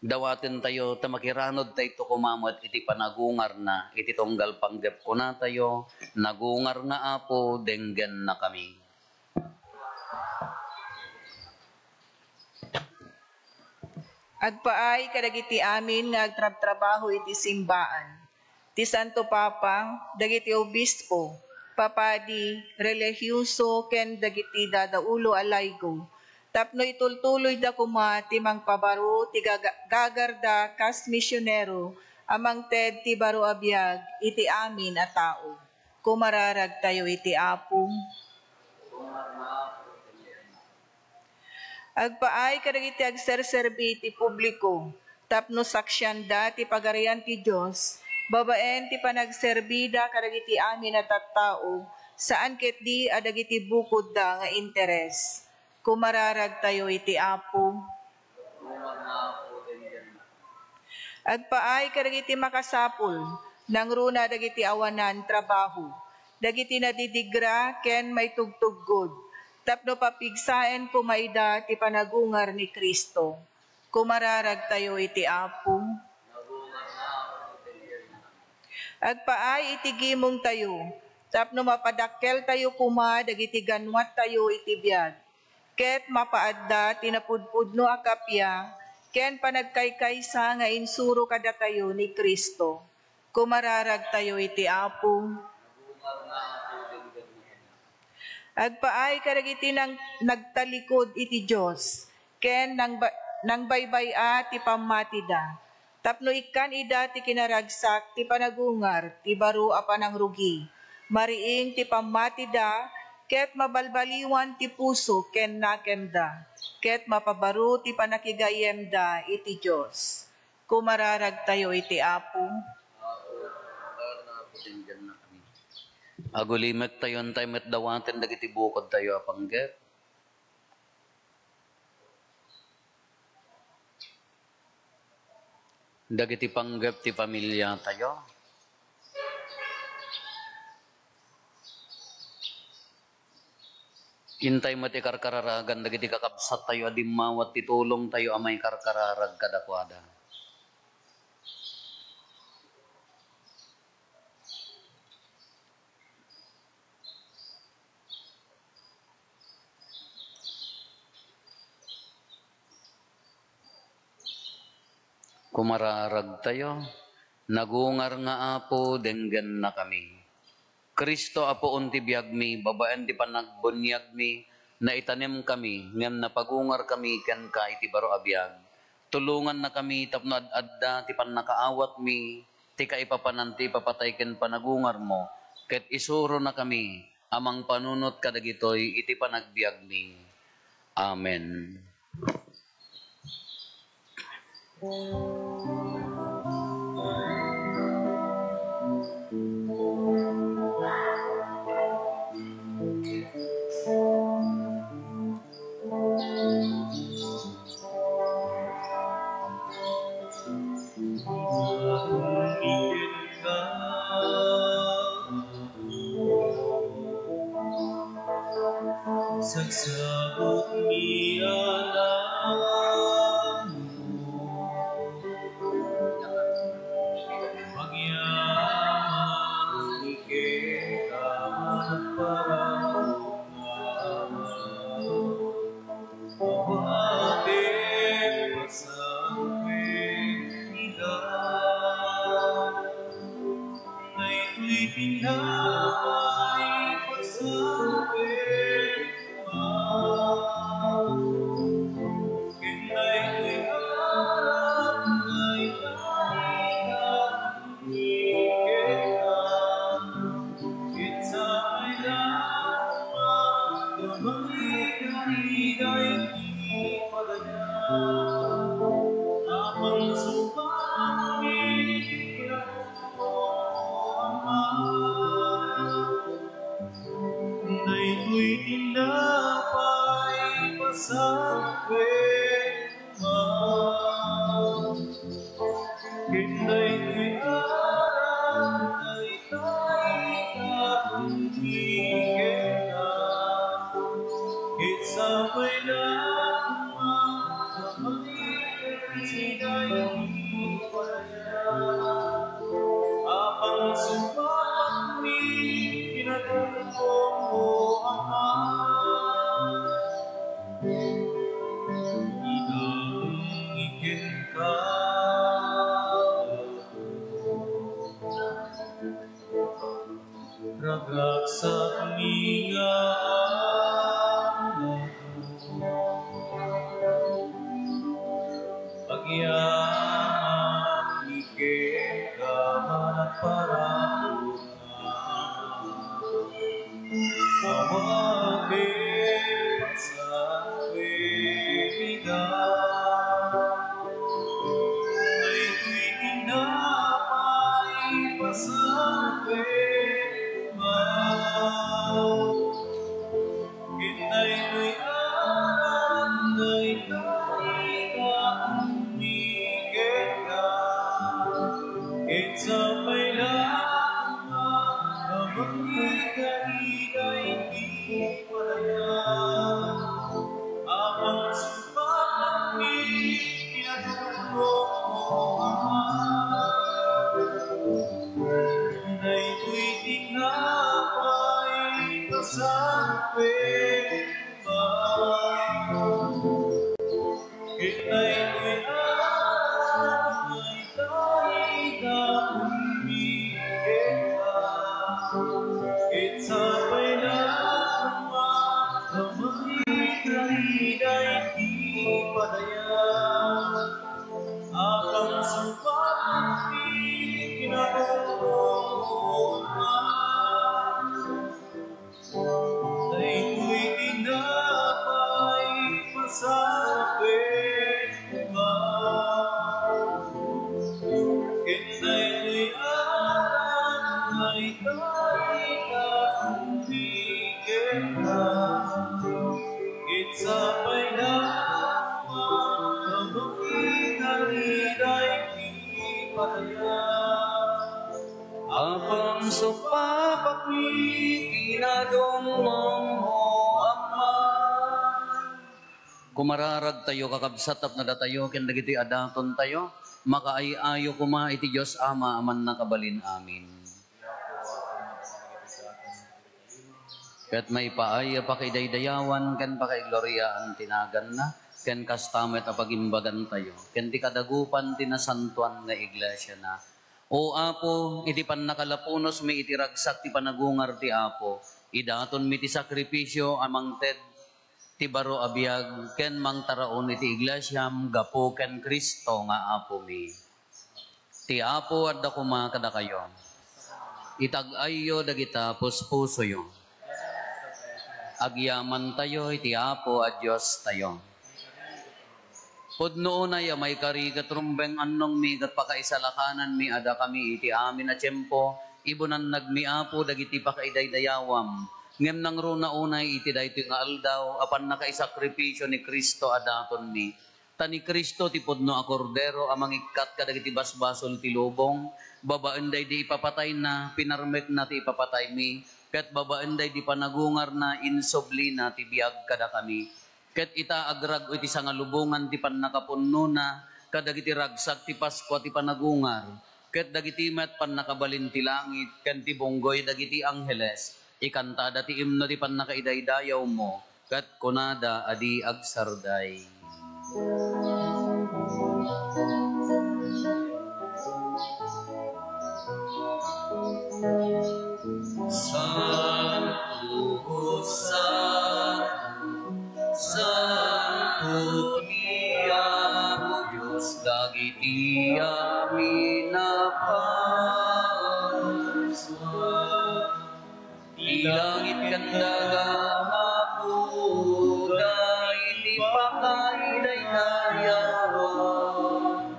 Dawatentayo ta makiranudtayto koma met iti panagungarna iti tunggal panggep. Kunatayo, "Nagungar nga Apo, denggennakami." Agpaay kadagiti amin nga agtrabtrabaho iti simbaan, ti Santo Papa, dagiti obispo, papadi, relihioso, ken dagiti dadaulo a laigo, tapno itultuloyda koma ti mangpabaro ti gaga-, gagarda kas misionero a mangted ti baro a biag iti amin a tao. Kumararagtayo iti Apo. Agpaay kadagiti agserserbi iti publiko tapno saksianda ti Pagarian ti Dios babaen ti panagserbida kadagiti amin a tattao, saan ketdi a dagiti bukodda nga interes. Kumararagtayo iti Apo. Agpaay kadagiti makasapul, nangruna dagiti awanan trabaho, dagiti nadidigra ken maitugtuggod, tapno papigsaen koma ida ti panagungar ni Cristo. Kumararagtayo iti Apo. Agpaay iti gimongtayo, tapno mapadakkeltayo koma dagiti ganwattayo iti biag, ket mapaadda ti napudpudno a kappia ken panagkaykaysa nga insuro kadatayo ni Cristo. Kumararagtayo iti Apo. Agpaay kadagiti nang-, nagtalikod iti Dios, ken nangba-, nangbaybay-a ti pammatida. Tapno ikkan ida ti kinaragsak ti panagungar ti baro a panangrugi, mariing ti pammatida, ket mabalbaliwan ti puso ken nakemda, ket mapabaro ti pannakigayyemda iti Dios. Kumararagtayo iti Apo. Agulimektayo, intay met dawaten dagiti bukodtayo a panggep. Dagiti panggep ti pamiliatayo. Intay met ikarkararagan dagiti kakabsattayo a dimmawat ti tulongtayo a maikarkararag kadakuada. Kumararagtayo, nagungar nga Apo, denggennakami. Cristo a puon ti biagmi, babaen ti panagbunyagmi, naitanemkami, ngem napagungarkami kenka iti baro a biag. Tulongannakami tapno ad-adda ti pannakaawatmi, ti kaipapanan ti ipapatay ken panagungarmo, ket isuronakami a mangpanunot kadagitoy iti panagbiagmi. Amen. Sagsabutmi a naganmo, agyamanmi kenka, nagparang Awaten pasangpet ida. Daytoy ti napay pasangpet. Ken daytoy arak nga itayda kenka. Ket sapay la a mangidaydi padayan a pangsungbaanmi kenka, O Ama. Daytoy ti napay pasangpet. Ken daytoy arak nga itayda kenka, ket sapay la a mangidaydi padayan a pangsungbaanmi kenka, O Ama. Idalummi kenka. Ragragsakmi nga Anak. Agyamanmi kenka, managparang Awaten pasangpet ida. Daytoy ti napay pasangpet. Ket daytoy arak nga itayda kenka, ket sapay la a mangidaydi padayan a pangsungbaanmi kenka, O Ama. Daytoy ti napay pasangpet. Ket daytoy arak nga itayda kenka, ket sapay la a mangidaydi padayan a pangsungba Ken daytoy aran nga ita, ita, kenka, ket sapay la a mangidaliday ti payag. Apam, sumpapakmi ti nadumdummo, Ama. Kumararagtayo, kakabsat, tapno datayo ken dagitoy a datontayo, makaay-ayo koma iti Dios Ama a Mannakabalin. Amin. Ket maipaay a pakaidaydayawan ken pakaigloriaan ti naganna, ken kasta met a pagimbagantayo ken ti kadagupan ti nasantoan nga iglesiana. O Apo, iti pannakalapunosmi iti ragsak ti panagungar ti Apo, idatonmi ti sakripisio a mangted ti baro a biag ken mangtaraon iti iglesiam gapu ken Cristo nga Apomi. Ti Apo adda koma kadakayo. Itag-ayyo dagita puspusoyo. Agyamantayo iti Apo a Diostayo. Pudno unay a maikari ket rumbeng annongmi ket pakaisalakananmi a dakami iti amin a tiempo, ibunannagmi, Apo, dagiti pakaidaydayawam. Ngem nangruna unay iti daytoy nga aldaw a pannakaisakripisio ni Cristo a datonmi. Ta ni Cristo ti pudno a Kordero a mangikkat kadagiti basbasol ti lubong. Babaen daydi ipapatayna, pinarmekna ti ipapataymi, ket babaen daydi panagungarna, insublina ti biag kadakami. Ket ita, agrag-o iti sangalubongan ti pannakapunnona kadagiti ragsak ti Paskua ti panagungar, ket dagiti met pannakabalin ti langit ken ti bunggoy dagiti angheles, ikantada ti imno ti pannakaidaydayawmo, ket kunada a di agsarday. Santo, santo, santo ti Apo Dios dagiti amin a bansa. Ti langit ken daga mapuda iti pakaidaydayawan.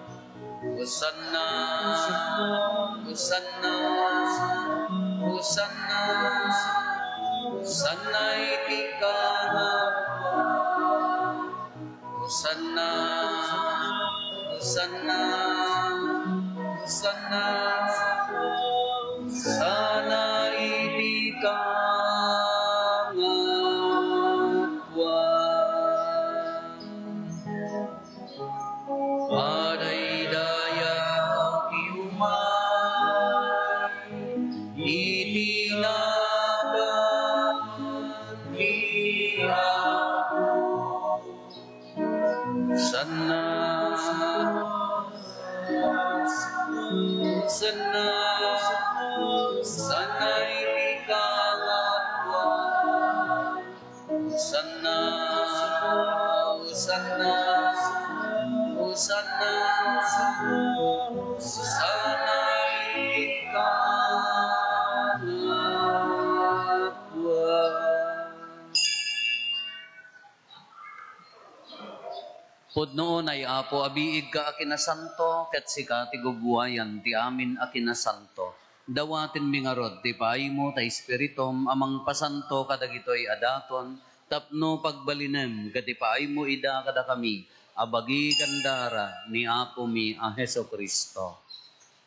Hosanna, Hosanna, Hosanna, Hosanna iti kangatoan. Hosanna, Hosanna, Hosanna, Hosanna iti kangatoan. Padaydaya ti umay iti nagan ti Apo. Hosanna, Hosanna, Hosanna iti kangatoan. Hosanna, Hosanna, Hosanna, Hosanna iti kangatoan. Pudno unay, Apo, a biigka a kinasanto, ket sika ti gugwayan ti amin a kinasanto. Dawatenmi ngarud ti paaymo ta Espiritum a mangpasanto kadagitoy a daton, tapno pagbalinem ket ipaaymo ida kadakami a bagi ken dara ni Apomi a Jesu-Cristo.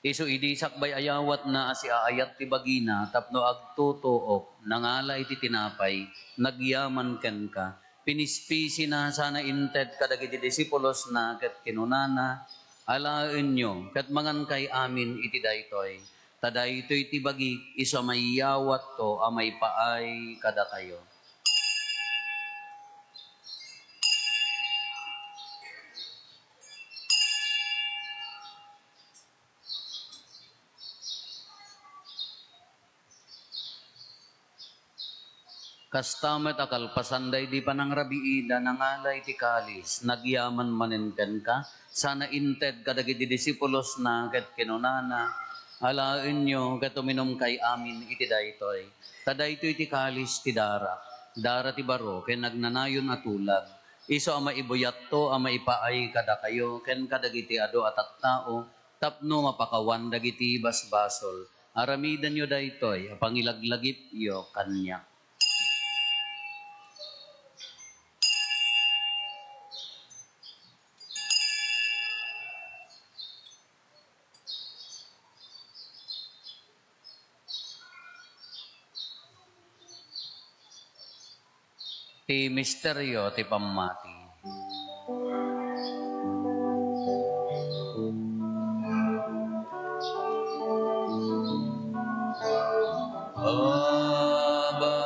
Isu idi sakbay a yawatna a siaayat ti bagina tapno agtutuok, nangala iti tinapay, nagyaman kenka, pinispisina sana inted kadagiti disipulosna ket kinunana, "Alaenyo ket mangankay amin iti daytoy, ta daytoy ti bagik isu a maiyawatko a maipaay kadakayo." Kasta met a kalpasan daydi panangrabiida, nangala iti kalis, nagyaman manen kenka, sana inted kadagiti disipulosna ket kinunana, "Alaenyo ket uminumkay amin iti daytoy. Ta daytoy ti kalis ti darak, dara ti baro ken agnanayon a tulag, Isu a maibuyatto a maipaay kadakayo ken kadagiti adu a tattao tapno mapakawan dagiti basbasol. Aramidenyo daytoy a pangilaglagipyo kaniak. Ti misterio ti pammati.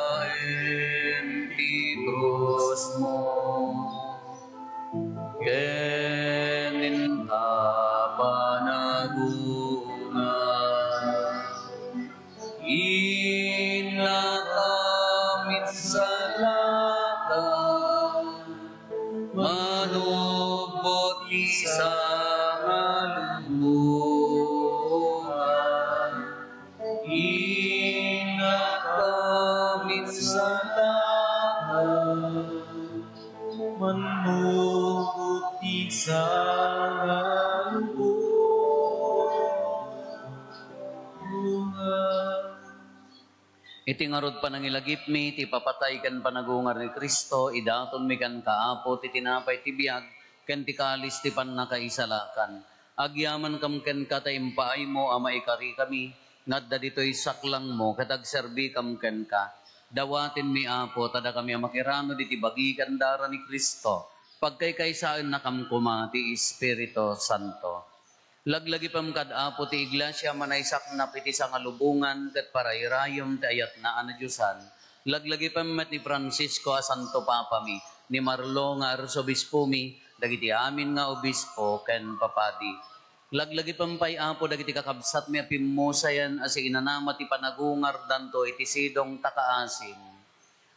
Babaen ti krusmo, ken inta panagungar, innaka mitsalaka, manubot ti sangalubongan. Innaka mitsalaka, mannugot ti sangalubongan. Iti ngarud panangilagipmi, ti papatay ken panagungar ni Cristo, idatonmi kenka, Apo, ti tinapay ti biag, ken ti kalis ti pannakaisalakan. Agyamankam kenka ta impaaymo a maikarikami nga adda ditoy saklangmo ket agserbikam kenka. Dawatenmi, Apo, ta dakami a makiranod iti bagi ken dara ni Cristo, pagkaykaysaennakam koma ti Espiritu Santo. Laglagipem kad Apo ti Iglesia a manaysaknap iti sangalubongan ket parayrayem ti ayatna a nadiosan. Laglagipem met ni Francisco a Santo Papami, ni Marlo nga Arsobispomi, dagiti amin nga obispo ken papadi. Laglagipem pay, Apo, dagiti kakabsatmi a pimmusayen a siinanama ti panagungardanto iti sidong ta kaasim.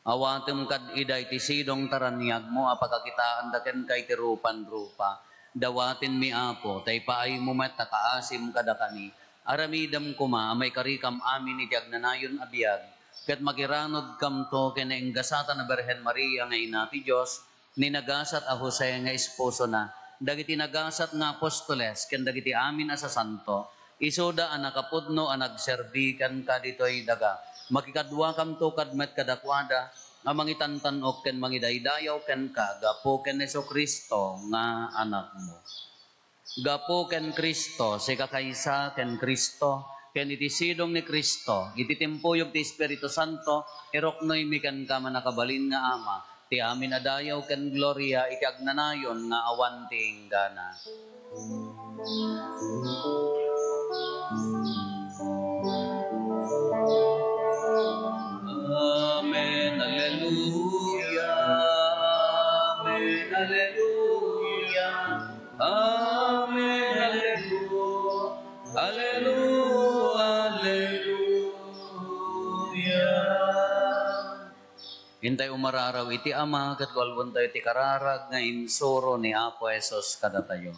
Awatem kad ida iti sidong ta raniagmo a pakakitaanda kenka iti rupan-rupa. Dawatenmi, Apo, ta ipaaymo met ta kaasim kadakami. Aramidem koma a maikarikam amin iti agnanayon a biag, ket makiranodkamto ken nainggasatan a Birhen Maria nga Ina ti Dios, ni nagasat a Jose nga esposona, dagiti nagasat nga apostoles, ken dagiti amin a sasanto, isuda a nakapudno a nagserbi kenka ditoy daga. Makikaduakamto kad met kadakuada a mangitantan-ok ken mangidaydayaw kenka gapu ken Jesu-Cristo nga Anakmo. Gapu ken Cristo, sikakaysa ken Cristo, ken iti sidong ni Cristo, iti timpuyog ti Espiritu Santo, iruknoymi kenka, mannakabalin nga Ama, ti amin a dayaw ken gloria iti agnanayon nga awan ti inggana. Amen. Alleluia. Amen. Alleluia. Amen. Alleluia. Alleluia. Intay umararaw iti Ama, ket walwentayo ti kararag nga insuro ni Apo Jesus kadatayo.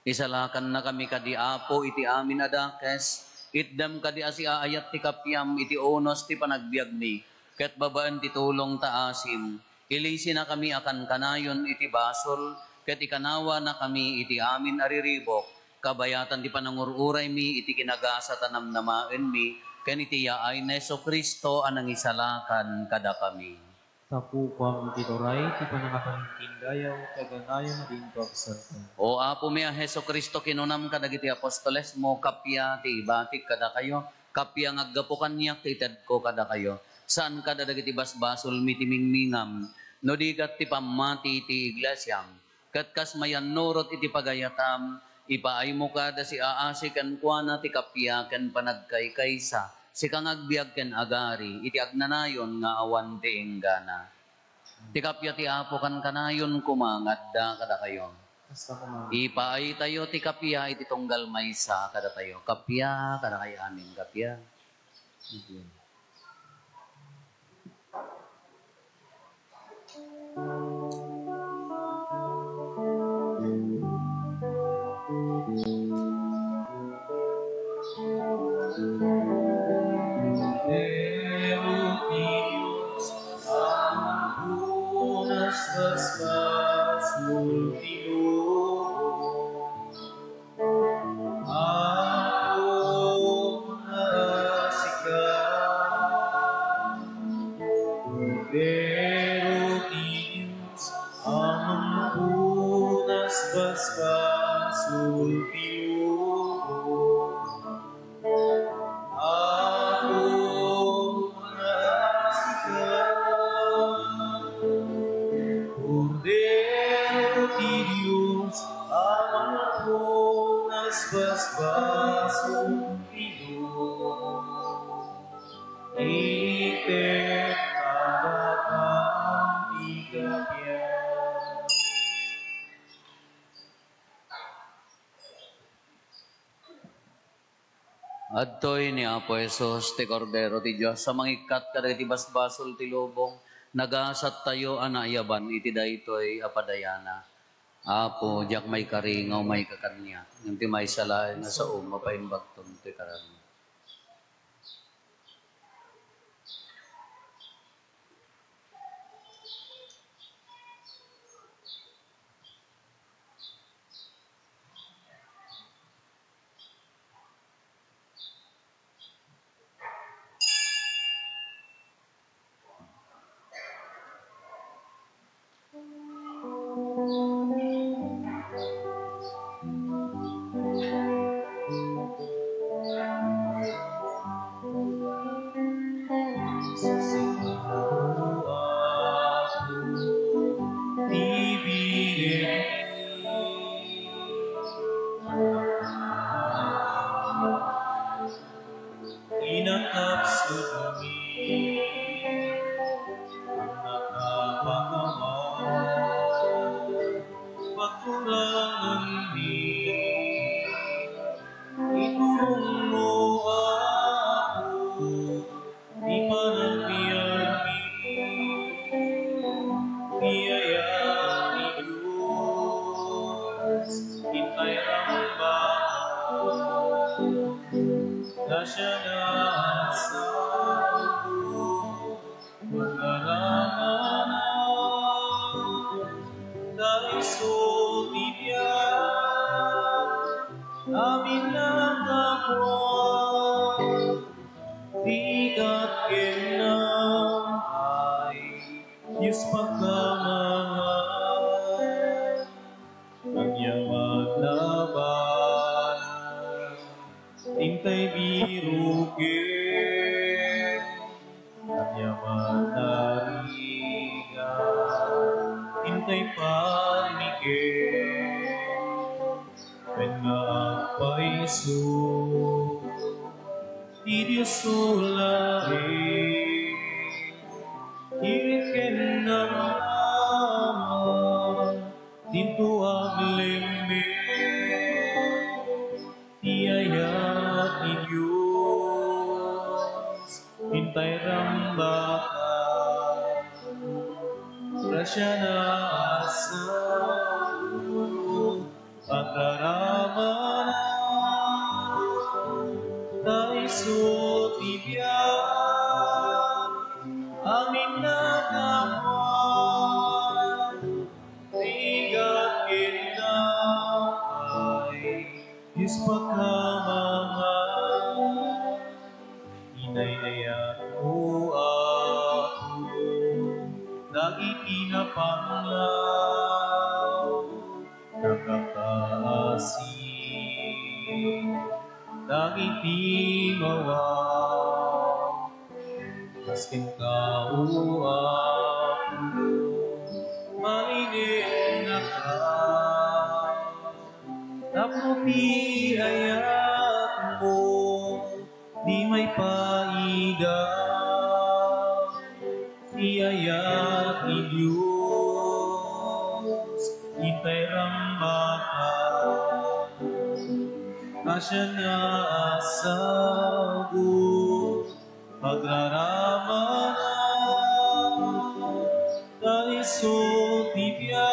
Isalakannakami kadi, Apo, iti amin a dakes. Itdem kadi a siaayat ti kapiam iti unos ti panagbiagmi, ket babaen ti tulong ta asim, ilisinakami a kankanayon iti basol, ket ikanawanakami iti amin a riribuk, kabayatan ti panangur-uraymi iti kinagasat a namnamaenmi, ken iti yaay ni Jesu-Cristo a nangisalakan kadakami. Tapukam iti turay ti panangabalin ti indayaw, kaganayon a dinto agsarta. O Apomi a Jesu-Cristo, kinunam kadagiti apostolesmo, kappia ti ibatik kadakayo, kappia nga aggapu kaniak ti itedko kadakayo. Saan kada dagiti basbasolmi ti mingmingam, no di ket ti pammati ti iglesiam. Ket kas mayannurot iti pagayatam, ipaaymo kada siaasi kenkuana ti kappia ken panagkaykaysa, sika nga agbiag ken agari iti agnanayon nga awan ti inggana. Ti kappia ti Apo kankanayon koma nga adda kadakayo. Kasta koma. Ipaaytayo ti kappia iti tunggal maysa kadatayo. Kappia kadakayo amin, kappia. Kappia. Kordero ti Dios, amangpunas basbasol ti lubong. Apo, asika. Kordero ti Dios, amangpunas basbasol ti lubong. Apo, asika. Kordero ti Dios, amangpunas basbasol ti lubong. Ited kadakam ti kappia. Adtoy ni Apo Jesus, ti Kordero ti Dios a mangikkat kadagiti basbasol ti lubong. Nagasattayo a naayaban iti daytoy a padayana. Apo, diak maikari nga umay ka kaniak, ngem ti maysa laeng nga sao mapaimbagton ti kararag. Inakapsutmi, nakapakawan, pakuranganmi, iturongmo, Apo, ti panagbiagmi. Biyaya ti Dios, intay rambana. Grasia nga agsao, pagaranan, ta isu ti biag, amin a gapuan, rigat ken naay, Dios pagkamangan. Ania maglabanan, intay biroken. Naiparmiket ken nga agpayso ti Dios laeng, ket ken namnama, dinto aglemme ti ayat ti Dios. Intay rambaka, grasiana a sao, pagararamana, ta isu ti biag, amin a napan, rigat ken naay, Dios pakamangan. Inayayatmo, Apo, dagiti napanglaw, nakakaasi dagiti mawa. Kas kenka, O Apo, malinennaka tapno ti ayatmo di maipaida. Ti ayat ti Dios, intay rambaka, grasiana a sao, pagararamana, ta isu ti biag,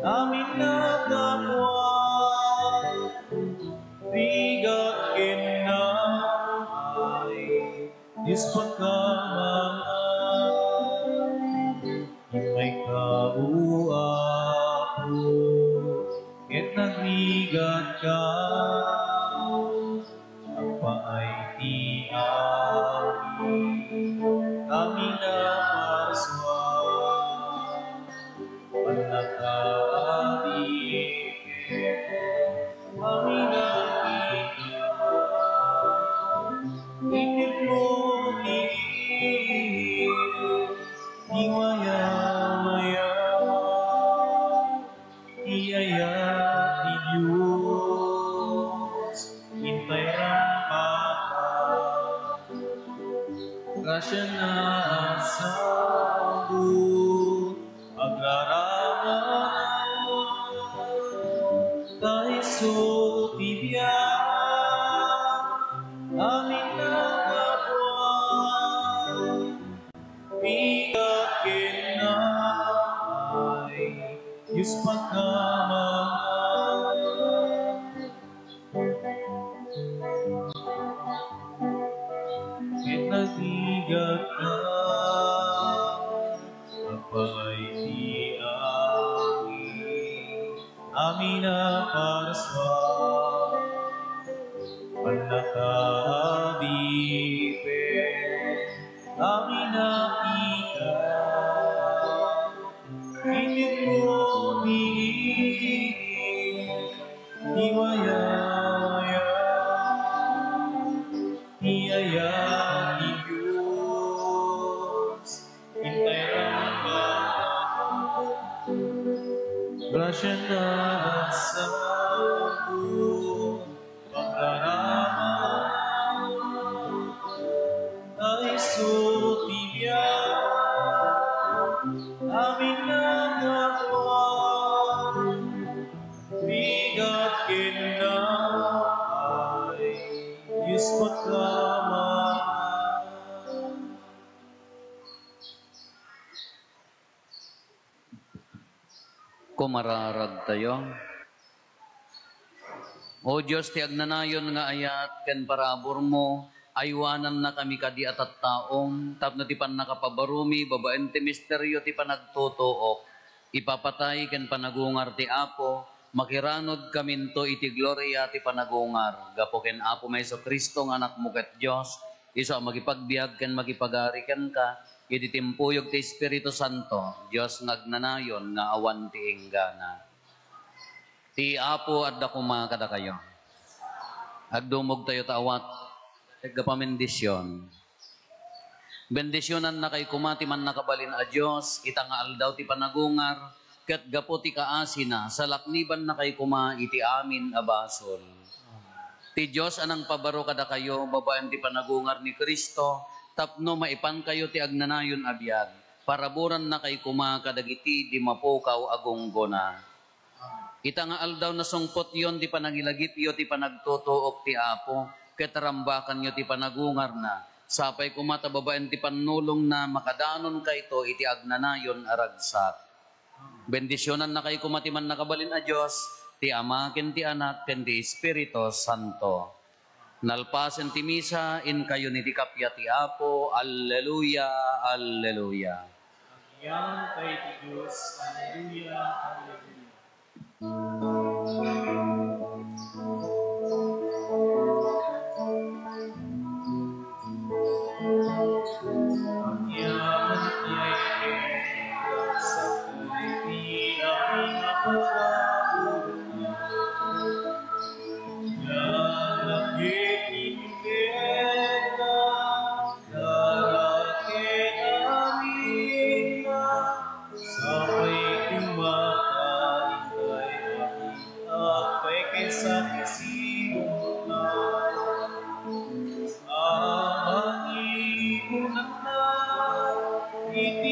amin a napan, rigat ken naay, Dios pakamangan. Immayka, O Apo, ket nagrigatka. Agpaay ti amin, amin a parsua, pannakaadipen, amin a ita. Itedmo ti, ti maymayat, ti ayat ti Dios, intay rambaka, grasiana a sao, agrarama, ta isu ti biag, amin a napan, rigat ken naay, Dios pakamangan. Ket nagrigatka, agpaay ti amin, amin a parsua, pannakaadipen, amin a ita. Itedmo ti, ti maymayat, ti ayat ti Dios, intay rambaka, grasiana a sao, pagrarama, ta isu ti biag, amin a napan, rigat ken naay, Dios pakamangan. Kumararagtayo. O Dios ti agnanayon nga ayat ken paraburmo, aywanannakami kadi a tattaom tapno ti pannakapabaromi babaen ti misterio ti panagtutuok, ipapatay ken panagungar ti Apo, makiranudkaminto iti gloria ti panagungar gapu ken Apomi Jesu-Cristo nga Anakmo ket Dios, isu a makipagbiag ken makipagari kenka iti timpuyog ti Espiritu Santo, Dios nga agnanayon nga awan ti inggana. Ti Apo adda koma kadakayo. Agdumogtayo ta awat, agpamendisyon. Bendisionannakay koma ti Mannakabalin a Dios, ita nga aldaw ti panagungar, ket gapu ti kaasina, salaknibannakay koma iti amin a basol. Ti Dios a nangpabaro kadakayo babaen ti panagungar ni Cristo, tapno maipankayo ti agnanayon a biag, paraburannakay koma kadagiti di mapukaw a gunggona. Ita nga aldaw, nasungpotyon ti panangilagipyo ti panagtutuok ti Apo, ket rambakanyo ti panagungarna. Sapay koma ta babaen ti pannulongna, makadanonkayto iti agnanayon a ragsak. Bendisionannakay koma ti Mannakabalin a Dios, ti Ama, ken ti Anak, ken ti Espiritu Santo. Nalpasen ti misa, inkayonto iti kappia ti Apo. Alleluia, alleluia. Agyamankay ti Dios. Alleluia, alleluia. Agyamankay ti Dios, sakbay ti amin a pagaburuan. Nalagip ti pena, dara ket aminna, sapay ti mata, inkay amin, agpay ken saksina. Amangigunanna iti